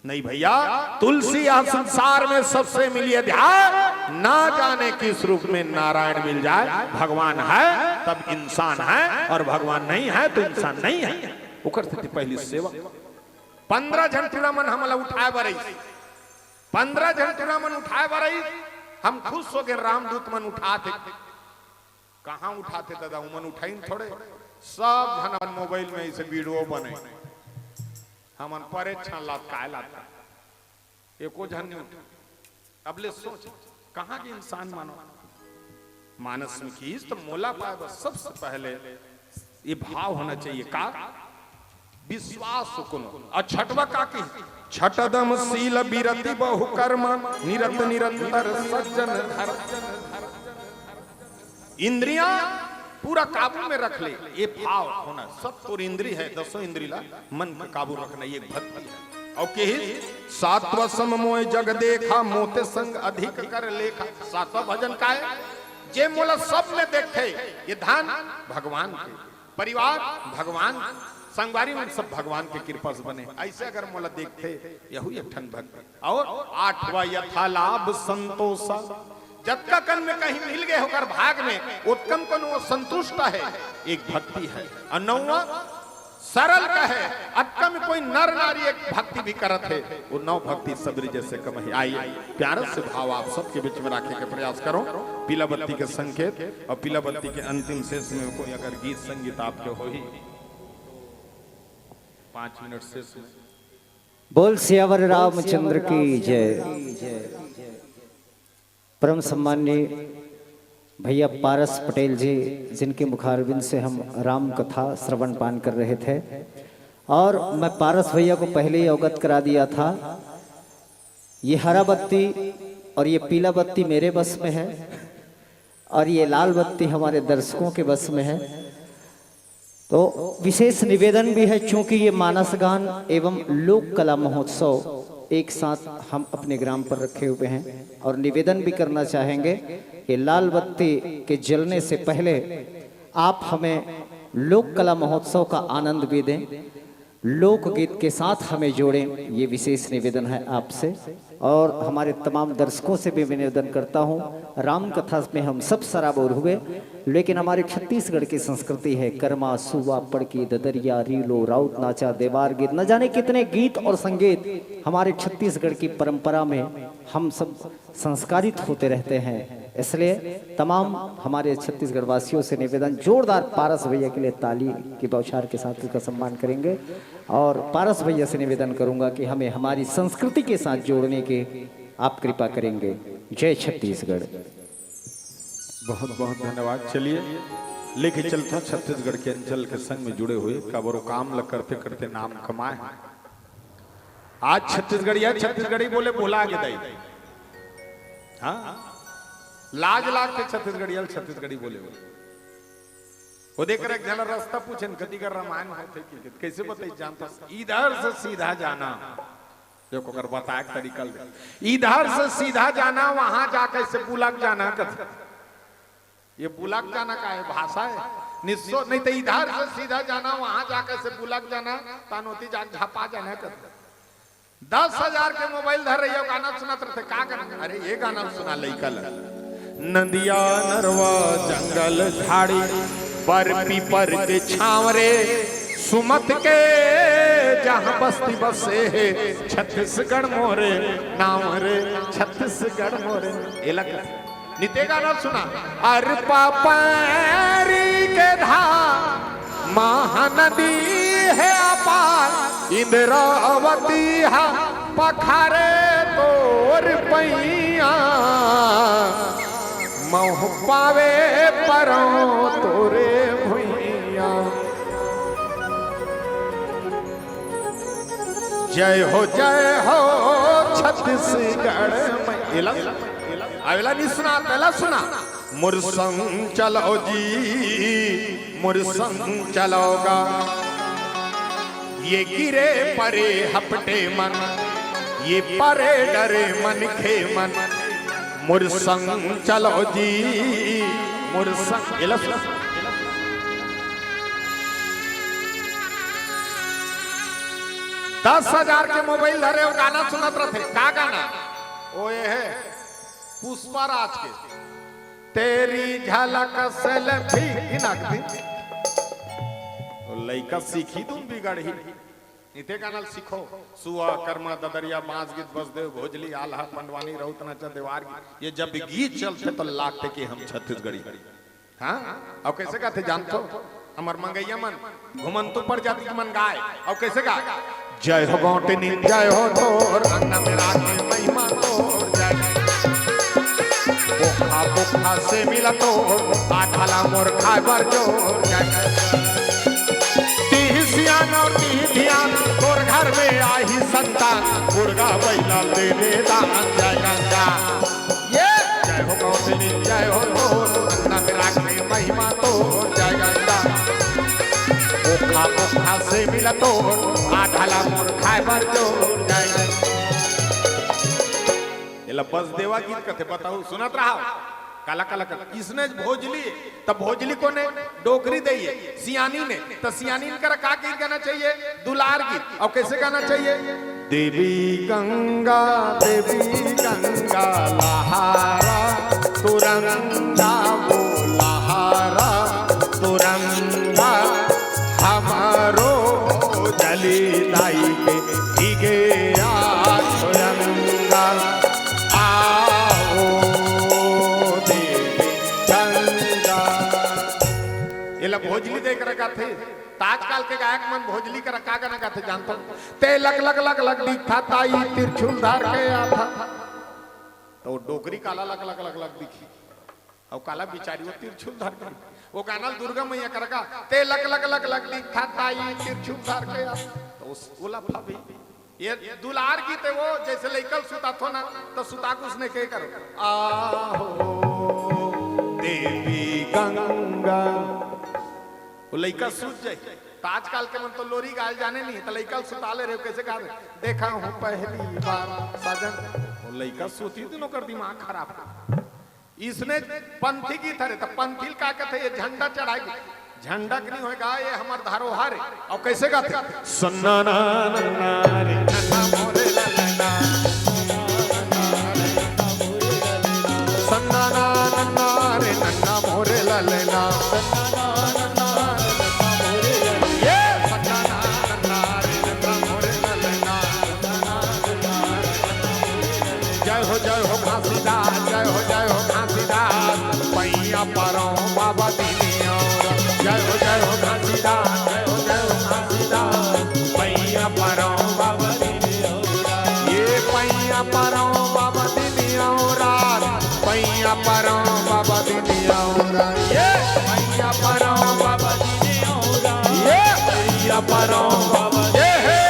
नहीं भैया, तुलसी यह संसार में सबसे मिली अध्याय, ना जाने किस रूप में नारायण मिल जाए। भगवान है तब इंसान है, और भगवान नहीं है तो इंसान नहीं है। ओकर सेती पहली सेवा। पंद्रह झन टूरा मन हमला उठाए बर आइस। पंद्रह झन टूरा मन उठाए बर आइस। हम खुश हो गए, रामदूत मन उठात हे। कहाँ उठाथे दादा, उमन उठाइन थोड़े। सब झन अपन मोबाइल में इसे वीडियो बने। हमन परे छान लात काय लात। एको झन नहीं उठा। अब ले सोच, कहाँ के इंसान मानो। मानस में किहिस त मोला पाए बर सबसे पहले ये भाव होना चाहिए का? विश्वास हो कोनो। और छठवा का किहिस? छठदम शील विरति बहु कर्म निरत निरंतर सज्जन धर्म। इंद्रियां पूरा काबू में रख ले, ये भाव होना। सब तोर इंद्री है, दसों इंद्री ला मन के काबू रखना, ये भक्ति है। और किहिस, सात्व सम मोय जग देखा, मोते संग अधिक कर लेखा। सातवां भजन का है? जे मोला सब में देखे, ये धन भगवान के, परिवार भगवान, संगवारी मन सब भगवान के कृपा से बने। ऐसे अगर मोला देखथे, यहू एक ठन भक्ति। और आठवां यथा लाभ संतोषा, जतका कन में कहीं मिल गए होकर भाग में, ओतकन कन वो संतुष्ट है, एक भक्ति है। और नौवां सरल का है, अतका में कोई नर नारी एक भक्ति भी करत है, वो नौ भक्ति सबरी जैसे कम ही आई। प्यारे से भाव आप सबके बीच में रखे के प्रयास करो। पीला बत्ती के संकेत और पीला बत्ती के अंतिम शेष में कोई अगर गीत संगीत आपके हो ही, पाँच मिनट शेष में। बोल सियावर रामचंद्र की जय। परम सम्माननीय भैया पारस पटेल जी, जिनके मुखारविंद से हम राम कथा श्रवण पान कर रहे थे, और मैं पारस भैया को पहले ही अवगत करा दिया था, ये हरा बत्ती और ये पीला बत्ती मेरे बस में है, और ये लाल बत्ती हमारे दर्शकों के बस में है। तो विशेष निवेदन भी है, चूंकि ये मानस गान एवं लोक कला महोत्सव एक साथ हम अपने ग्राम पर रखे हुए हैं, और निवेदन भी करना चाहेंगे कि लाल बत्ती के जलने से पहले आप हमें लोक कला महोत्सव का आनंद भी दें, लोकगीत के साथ हमें जोड़ें, ये विशेष निवेदन है आपसे। और हमारे तमाम दर्शकों से भी मैं निवेदन करता हूँ, राम कथा में हम सब सराबोर हुए, लेकिन हमारे छत्तीसगढ़ की संस्कृति है, करमा, सुआ, पड़की, ददरिया, रीलो, राउत नाचा, देवार गीत, न जाने कितने गीत और संगीत हमारे छत्तीसगढ़ की परंपरा में हम सब संस्कारित होते रहते हैं। इसलिए तमाम हमारे छत्तीसगढ़ वासियों से निवेदन, जोरदार पारस भैया के लिए ताली की बौछार के साथ उसका सम्मान करेंगे। और पारस भैया से निवेदन करूंगा कि हमें हमारी संस्कृति के साथ जोड़ने के आप कृपा करेंगे। जय छत्तीसगढ़। बहुत बहुत धन्यवाद। चलिए, लेके चलता छत्तीसगढ़ के अंचल के संग में जुड़े हुए, काबर वो काम ल करते करते नाम कमाए हैं। आज छत्तीसगढ़िया छत्तीसगढ़ी बोले भुला गे दाई। हाँ, लाज लागथे छत्तीसगढ़िया ल छत्तीसगढ़ी बोले बोले। वो देख रहे, एक झन रास्ता पूछे न, कति कर रामायण होथे कि, कि कैसे बताई जानता, इधर से सीधा जाना। देखो, अगर बताए के तरीका ले, इधर से सीधा जाना, वहां जाके से बुलक जाना कथे। ये बुलक जाना का है? भाषा है। निस्सो नहीं तो इधर से सीधा जाना, वहां जाके से बुलक जाना, तानोती जाके झपा जाना कथे। दस हजार के मोबाइल धर रही हो, गाना सुनत रहते, का गाना? अरे ये गाना सुना लइका ल। नदिया नरवा जंगल झाड़ी, बर पीपर के छांव रे, सुमत के जहां बस्ती बसे हे, छत्तीसगढ़ मोरे नाम रे, छत्तीसगढ़ मोरे। एला कर। निते गाना सुना। अरपा पैरी के धार, महानदी हे अपार, इंद्रावती हा पखारे तोर पैया, महूं पावे परौं तोरे भुइयां। जय हो, जय हो छत्तीसगढ़ में। एला, अवेला नहीं सुना, तेला सुना। मोर संग चलो जी, मोर संग चलो गा। ये गिरे परे हपटे मन, ये परे डरे मनखे मन। मोर संग चलो जी, मोर संग। एला सुन। दस हजार के मोबाइल धरे अउ गाना सुनत रथे। का गाना? ओ ये हे पुष्पा राज के। तेरी झलक से ले भी इनाक भी। ओ लइका सीखही तुम बिगड़ही। इते गाना ल सीखो। सुआ, करमा, ददरिया, बांस गीत, बसदेव, भोजली, आल्हा, पंडवानी, राउत नाचा, देवार गीत। ये जब गीत चलथे त लागथे कि हम छत्तीसगढ़ी। हाँ? अउ कइसे गाथे जानथो? हमर मंगइया मन घुमंतू प्रजाति के मन गाय। अउ कइसे गाय? जय हो गौंटनी, जय हो तोर, अंगना में राखे महिमा तोर, जय। पोखा, पोखा से मिला तोर, आठाला मोर खाए बर जोर, जय। तिही सियान अउ तिही धियान, तोर घर में आही संतान, मुर्गा बैला दे दे दान, जय गंगा। ये जय हो गौंटनी, जय हो तोर, अंगना में राखे महिमा तोर, जय गंगा। पोखा, पोखा से मिला तोर, आठाला मोर खाए बर जोर, जय गंगा। एला बसदेवा गीत कथे, बताओ, सुनत रहा। काला, काला, काला। इसने भोजली, त भोजली कोने? डोकरी दइए, सियानी ने। त सियानी करा का गीत गाना चाहिए? दुलार गीत। अउ कइसे गाना चाहिए? देवी गंगा, देवी गंगा लहारा, तुरंगा वो लहारा, तुरंगा हमरो जली दाई के भीगे आ तुरंगा। आओ देवी गंगा। एला भोजली दे करा गाथे। त आजकाल के गायक मन भोजली करा का गाना गाथे जानथो? ते लक लक लक लक दिखथा ताई, तिरछुल धर के आथा। त ओ डोकरी काला लक लक लक लक दिखही? अउ काला बिचारी ओ तिरछुल धर के। ओ गाना ल दुर्गा मैया करा गा, ते लक लक लक लक दिखथा ताई, तिरछुल धर के आथा। त ओ, ओला फबे। ये दुलार गीत हे वो, जइसे लइका ल सुताथो ना, त सुता कुछ नहीं के करो। आहो देवी गंगा। ओ लइका सूत जाही। त आजकाल के मन तो लोरी गाय ल जाने नहीं, त लइका ल सुता ले रहे हो, कइसे गा रहे? देखा हूँ पहली बार सजन। ओ लइका सूती दिन ओकर दिमाग खराब हो। इसने पंथी गीत हरे, त पंथी ल का कथे? ये झंडा चढ़ाए गीत। झंडा के नहीं होय गा, ये हमर धरोहर हे। अउ कइसे गाथे? सन्ना ना नन्ना रे नन्ना मोरे ललना। सन्ना ना नन्ना रे नन्ना मोरे ललना। ये सन्ना ना नन्ना रे नन्ना मोरे ललना। जय हो, जय हो घासीदास, जय हो, जय हो घासीदास, पैया परौं बाबा दीनी औरा। जय हो, जय हो घासीदास, जय हो, जय हो घासीदास, पैया परौं बाबा दीनी औरा। ये पैया परौं बाबा दीनी औरा, पैया परौं बाबा दीनी औरा। ये पैया परौं बाबा दीनी औरा। ये पैया परौं बाबा। ये हे।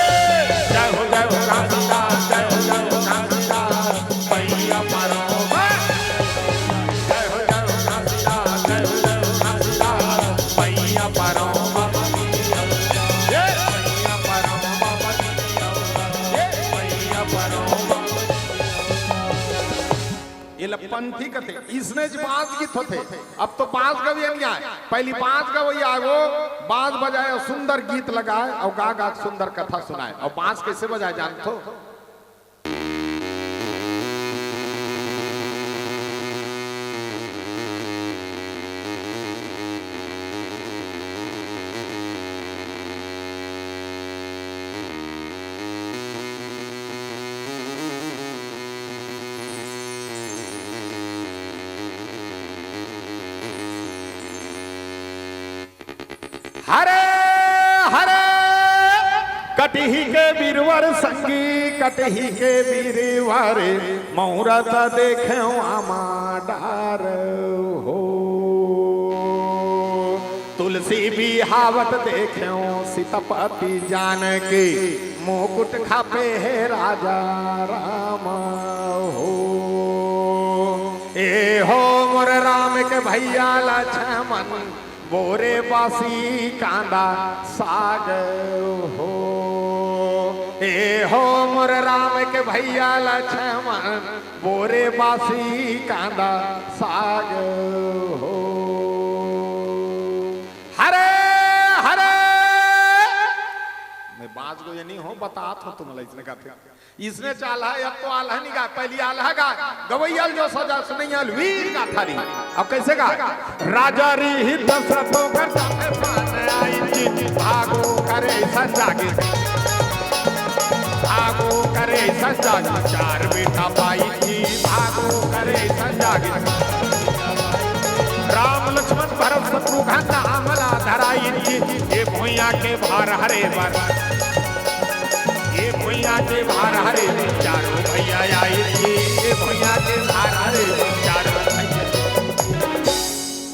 जय हो, जय हो घासीदास, जय हो, जय हो घासीदास, पैया परौं। जय हो, जय हो घासीदास, जय हो, जय हो घासीदास, पैया परौं। ये पैया परौं। ये पैया परौं। एला पंथी कथे। इसने ज बाज गीत होथे। अब तो बाज गवैया नहीं आय, पहली बाज गवैया आय, वो बाज बजाय अउ सुंदर गीत लगाय अउ गा गा के सुंदर कथा सुनाय। अउ बाज कइसे बजाय जानथो? हरे हरे कटही के बीरवर संगी, कटही के बीरवर, मुहूर्त देखेंव आमा डार हो। तुलसी बिहावत देखेंव सीतापति जानकी, मुकुट खापे हे राजा राम हो। ए हो मोर राम के भैया लक्ष्मण, बोरे बासी कांदा साग हो। ए हो मोर राम के भैया लक्ष्मण, बोरे बासी कांदा साग हो। हरे हरे। मैं बाज गो ये नहीं हो, बतात हो तुम इसने गाते। इसने चाल है, अब तो आल्हा नहीं गा, पहली आल्हा गा, गवैया ल जो सजा सुनैया ल वीर गाथा री। अब कैसे गा? राजा री ही दशरथो कर जाते पान आई जी, भागो करे संजागी, भागो करे संजागी, चार बेटा पाई जी, भागो करे संजागी। राम लक्ष्मण भरत शत्रुघ्न आमला धराई जी, ये भुइया के भार हरे बर, ये भुइया के भार हरे, चारों भैया आई जी, ये भुइया के भार हरे, चारों भैया।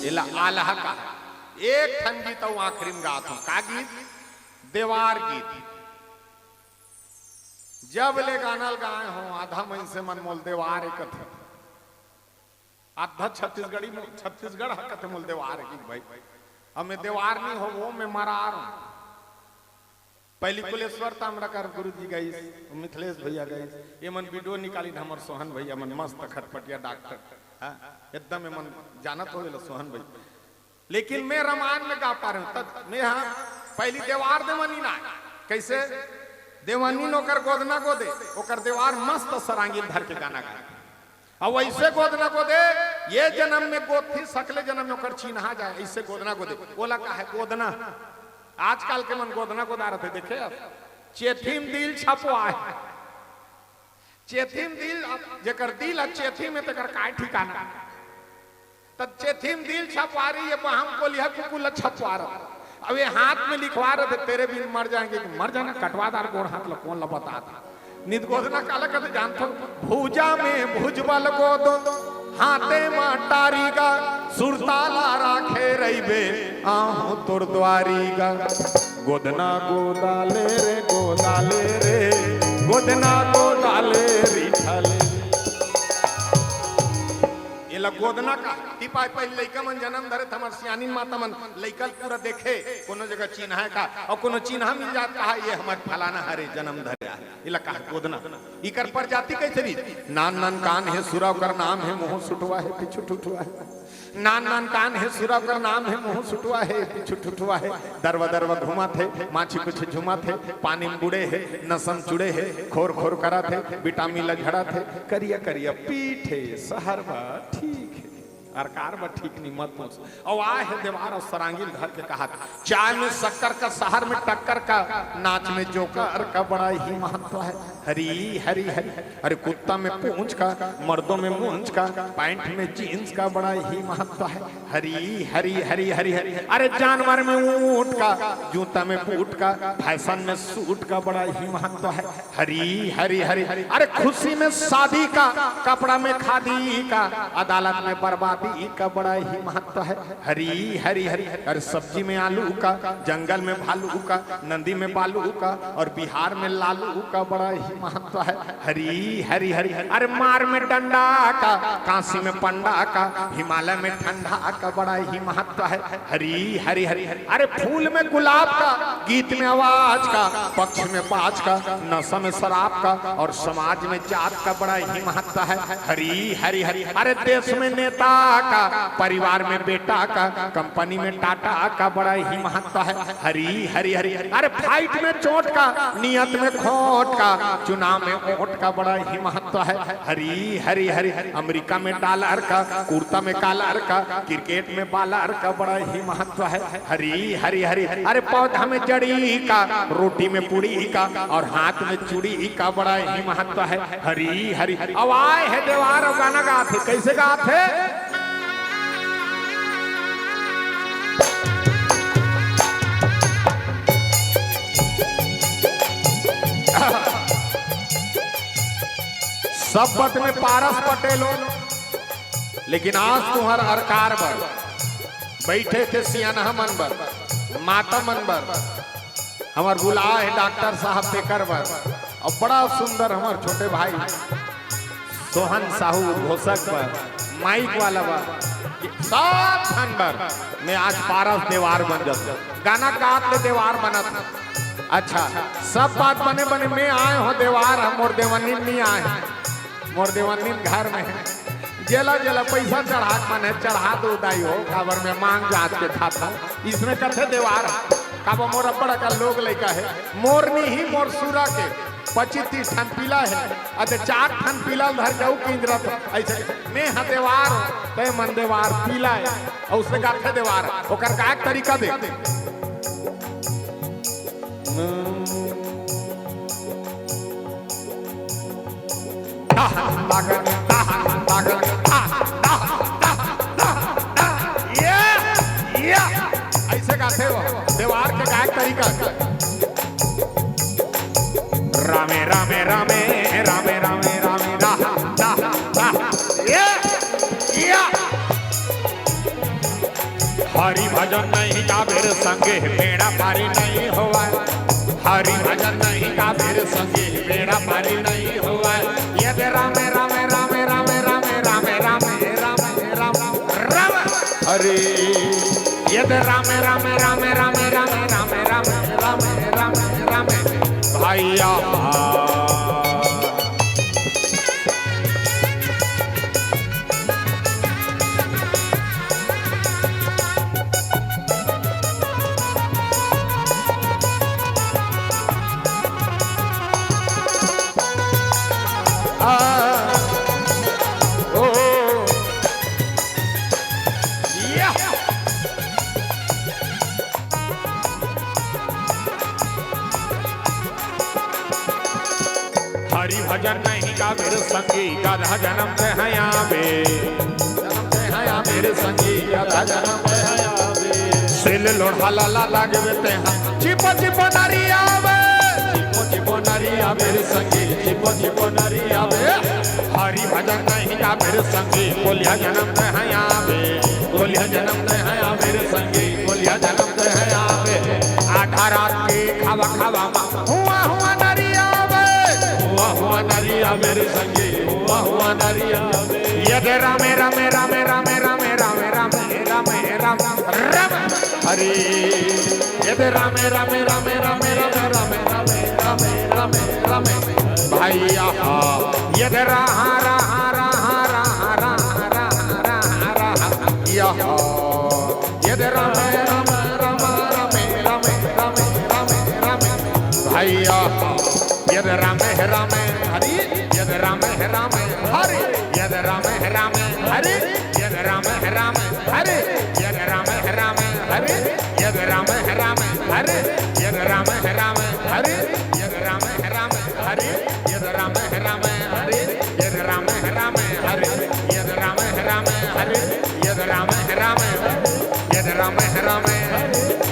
एला आल्हा का एक ठन गीत अउ आखिरी में गात हूँ। का गीत? देवार गीत। जब ले गाना ल गाए हो, आधा मइनसे मन मोल देवार कथे। आधा छत्तीसगढ़ी, छत्तीसगढ़ ह कथे मोल देवार गीत भाई। अब मैं देवार नहीं हो, वो मैं मरार हूँ। पहली कुलेश्वर ताम्रकार गुरु जी गइस, मिथिलेश भैया गइस, ये मन वीडियो निकालिन, हमर सोहन भैया मन मस्त खटपटिया डॉक्टर, हाँ, एकदम ये मन जानत हो गेलो सोहन भैया। लेकिन मैं रामायण में गा पा रहे हूँ, तब मैं हाँ पहली देवार देवनी ना, कैसे देवनी न ओकर गोदना गोदे, ओकर देवार मस्त सरांगी ल धर के गाना गाए। अब ऐसे गोदना गोदे, ये जन्म में गोदथे सकले जन्म में ओकर चिन्हा जाए, ऐसे गोदना गोदे। ओला का है गोदना? आजकल के मन गोदना गोदा रथे, देखे आप? चेथी म दिल छपवाए। चेथी म दिल, अब जेकर दिल ह चेथी में, तेकर काय ठिकाना? त चेथी म दिल छपवा रही, ये बहम कोलिहा कुकुर ल छपवा रहा। अब ये हाथ में लिखवा रहे थे, "तेरे बिन मर जाएंगे।" कि मर जाना, कटवा दार गोड़ हाथ ल, कोन ल बता था? नित गोदना काला कथे जानथो? भुजा में भुजबल गोदो, हाथे म टारी गा, सुरताला राखे रहिबे, आहूँ तोर द्वारी गा। गोदना गोदाले रे, गोदाले रे, गोदना गोदाले रिठले। एला गोदना का टिपाय। पहले लइका मन जन्म धरे त हमर सियानी माता मन लइका ल पूरा देखे, कोनो जगह चिन्हा हे का, अउ कोनो चिन्हा मिल जात, कहा, "ये हमर फलाना हरे, जन्म धरे आहे।" एला कहा गोदना। इकर प्रजाति कैसे रही? नान नान कान हे सुरा, ओकर नाम हे मुँह सुटवा हे, पीछू ठुठवा हे। नान नान कान हे सुरा, ओकर नाम हे मुँह सुटवा हे, पीछू ठुठवा हे। दरवा दरवा घुमात हे, माछी कुछ झुमात हे, पानी म बुड़े हे, नसम चुड़े हे, खोर खोर करत हे, विटामिन ल झड़त हे, करिया करिया पीठ हे, शहर बर ठीक हे, अरकार बर ठीक नहीं, मत पूछ। अउ आए हे देवार अउ सरांगी ल धर के कहा, चाय में शक्कर का, शहर में टक्कर का, नाच में जोकर का बड़ा ही महत्व है। हरी हरी हरी। अरे कुत्ता में पूंछ का, मर्दों में मूंछ का, पैंट में जींस का बड़ा ही महत्व है। हरी हरी हरी हरी हरी। अरे जानवर में ऊंट का, जूता में बूट का, फैशन में सूट का बड़ा ही महत्व है। हरी हरी हरी। अरे खुशी में शादी का, कपड़ा में खादी का, अदालत में बर्बादी का बड़ा ही महत्व है। हरी हरी हरी। अरे सब्जी में आलू का, जंगल में भालू का, नदी में बालू का और बिहार में लालू का बड़ा ही महत्व है। हरी हरी हरी। अरे मार में डंडा का, काशी में पंडा का, हिमालय में ठंडा का बड़ा ही महत्व है। हरी हरी हरी। अरे फूल में गुलाब का, गीत में आवाज का, पक्ष में बाज का, नशा में शराब का और समाज में जात का बड़ा ही महत्व है। हरी हरी हरी। अरे देश में नेता का, परिवार में बेटा का, कंपनी में टाटा का बड़ा ही महत्व है। हरी हरी हरी। अरे फाइट में चोट का, नियत में खोट का, चुनाव में वोट का बड़ा ही महत्व है। हरी हरी हरी। अमेरिका में डॉलर का, कुर्ता में कॉलर का, क्रिकेट में बॉलर का बड़ा ही महत्व है। हरी हरी हरी। अरे पौधा में जड़ी का, रोटी में पूड़ी का और हाथ में चूड़ी का बड़ा ही महत्व है। हरी हरी। अब आए हे देवार अउ गाना गात हे। कैसे गात हे? सब बात में पारस पटेल हो, लेकिन आज तुहर अरकार बर बइठे थे सियानहा मन बर, माता मन बर, हमर बुलाए हे डॉक्टर साहब तेकर बर, अउ बड़ा सुंदर हमर छोटे भाई सोहन साहू उद्घोषक बर, माइक वाला बर, सब झन बर मैं आज पारस देवार बन जात हूँ। गाना गात ले देवार बनत हूँ। अच्छा, सब बात बने बने मैं आए हो देवार, हम मोर देवन्नी नहीं आए, मोर देवन्नी घर में हे। जेला जेला पैसा चढ़ा के मन हे चढ़ा दो दाई हो, काबर मैं मांग जात के खाता हूँ। इसने कथे देवार, काबर मोर अब्बड़ अकन लोग लइका हे, मोर नी ही मोर सुरा के पच्चीस तीस ठन पीला हे, अते चार ठन पीला ल धर जाऊ किंजरत, अइसे मैं ह देवार, तय मन देवार पीला हे, अउ उसने गाथे देवार, ओकर गायक तरीका दे। ये, ये, अइसे गाथे वो, देवार के गायक तरीका। रामे, रामे, रामे, रामे, रामे, रामे, रा, रा, रा। ये, ये। हरि भजन नहीं गाबे रे संगे, बेड़ा पारी नहीं होवय। हरि भजन नहीं गाबे रे संगे, बेड़ा पारी नहीं होवय। ये दे रामे, रामे, रामे, रामे, रामे, रामे, रामे, रामे, राम, राम, हरे। ये दे रामे, रामे, रामे, रामे, रामे, रामे, रामे, रामे, रामे, रामे, भैया। आ, ओ, या। हरि भजन नहीं गाबे रे संगी, गधा जनम ते हया बे। जनम ते हया बे रे संगी, गधा जनम ते हया बे। सिल लोढ़ा लाला लागबे ते हा, चिपो चिपो नरिया बे। चिपो चिपो नरिया बे रे संगी, चिपो चिपो नरिया बे। हरि भजन नहीं गाबे रे संगी, कोलिया जनम ते हया बे। कोलिया जनम ते हया बे रे संगी, कोलिया जनम ते हया बे। आधा रात के खावा खावा मा हुआ हुआ नरिया बे। हुआ हुआ नरिया बे रे संगी, हुआ हुआ नरिया बे। ये दे रामे, रामे, रामे, रामे, रामे, रामे, रामे, रामे, राम, राम, हरे। ये दे रामे, रामे, रामे, रामे, रामे, रामे, रामे, रामे, रामे, रामे, भैया हा। ये दे रहा, रहा, रहा, रहा, रहा, रहा, रहा, रहा, या हा। ये दे रामे, रामे, रामे, रामे, रामे, रामे, रामे, रामे, भैया हा। ये दे रामे, रामे, हरि, ये दे रामे, रामे, हरि, ये दे रामे, रामे, हरि, ये दे रामे, रामे, हरि, ये दे रामे, रामे, हरि, ये दे रामे, रामे, हरि, ये दे रामे, रामे, हरि, ये दे रामे, रामे, हरि, ये दे रामे, रामे, हरि, ये दे रामे, रामे, हरि, ये दे रामे, रामे, हरि, ये दे रामे, रामे, ये दे रामे, रामे,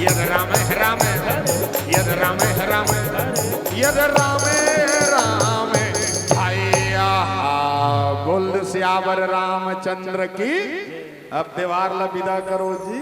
ये दे रामे, रामे, ये दे रामे, रामे, ये दे रामे, रामे, भैया। बोल दे सियावर रामचंद्र की। अब देवार ला विदा करो जी।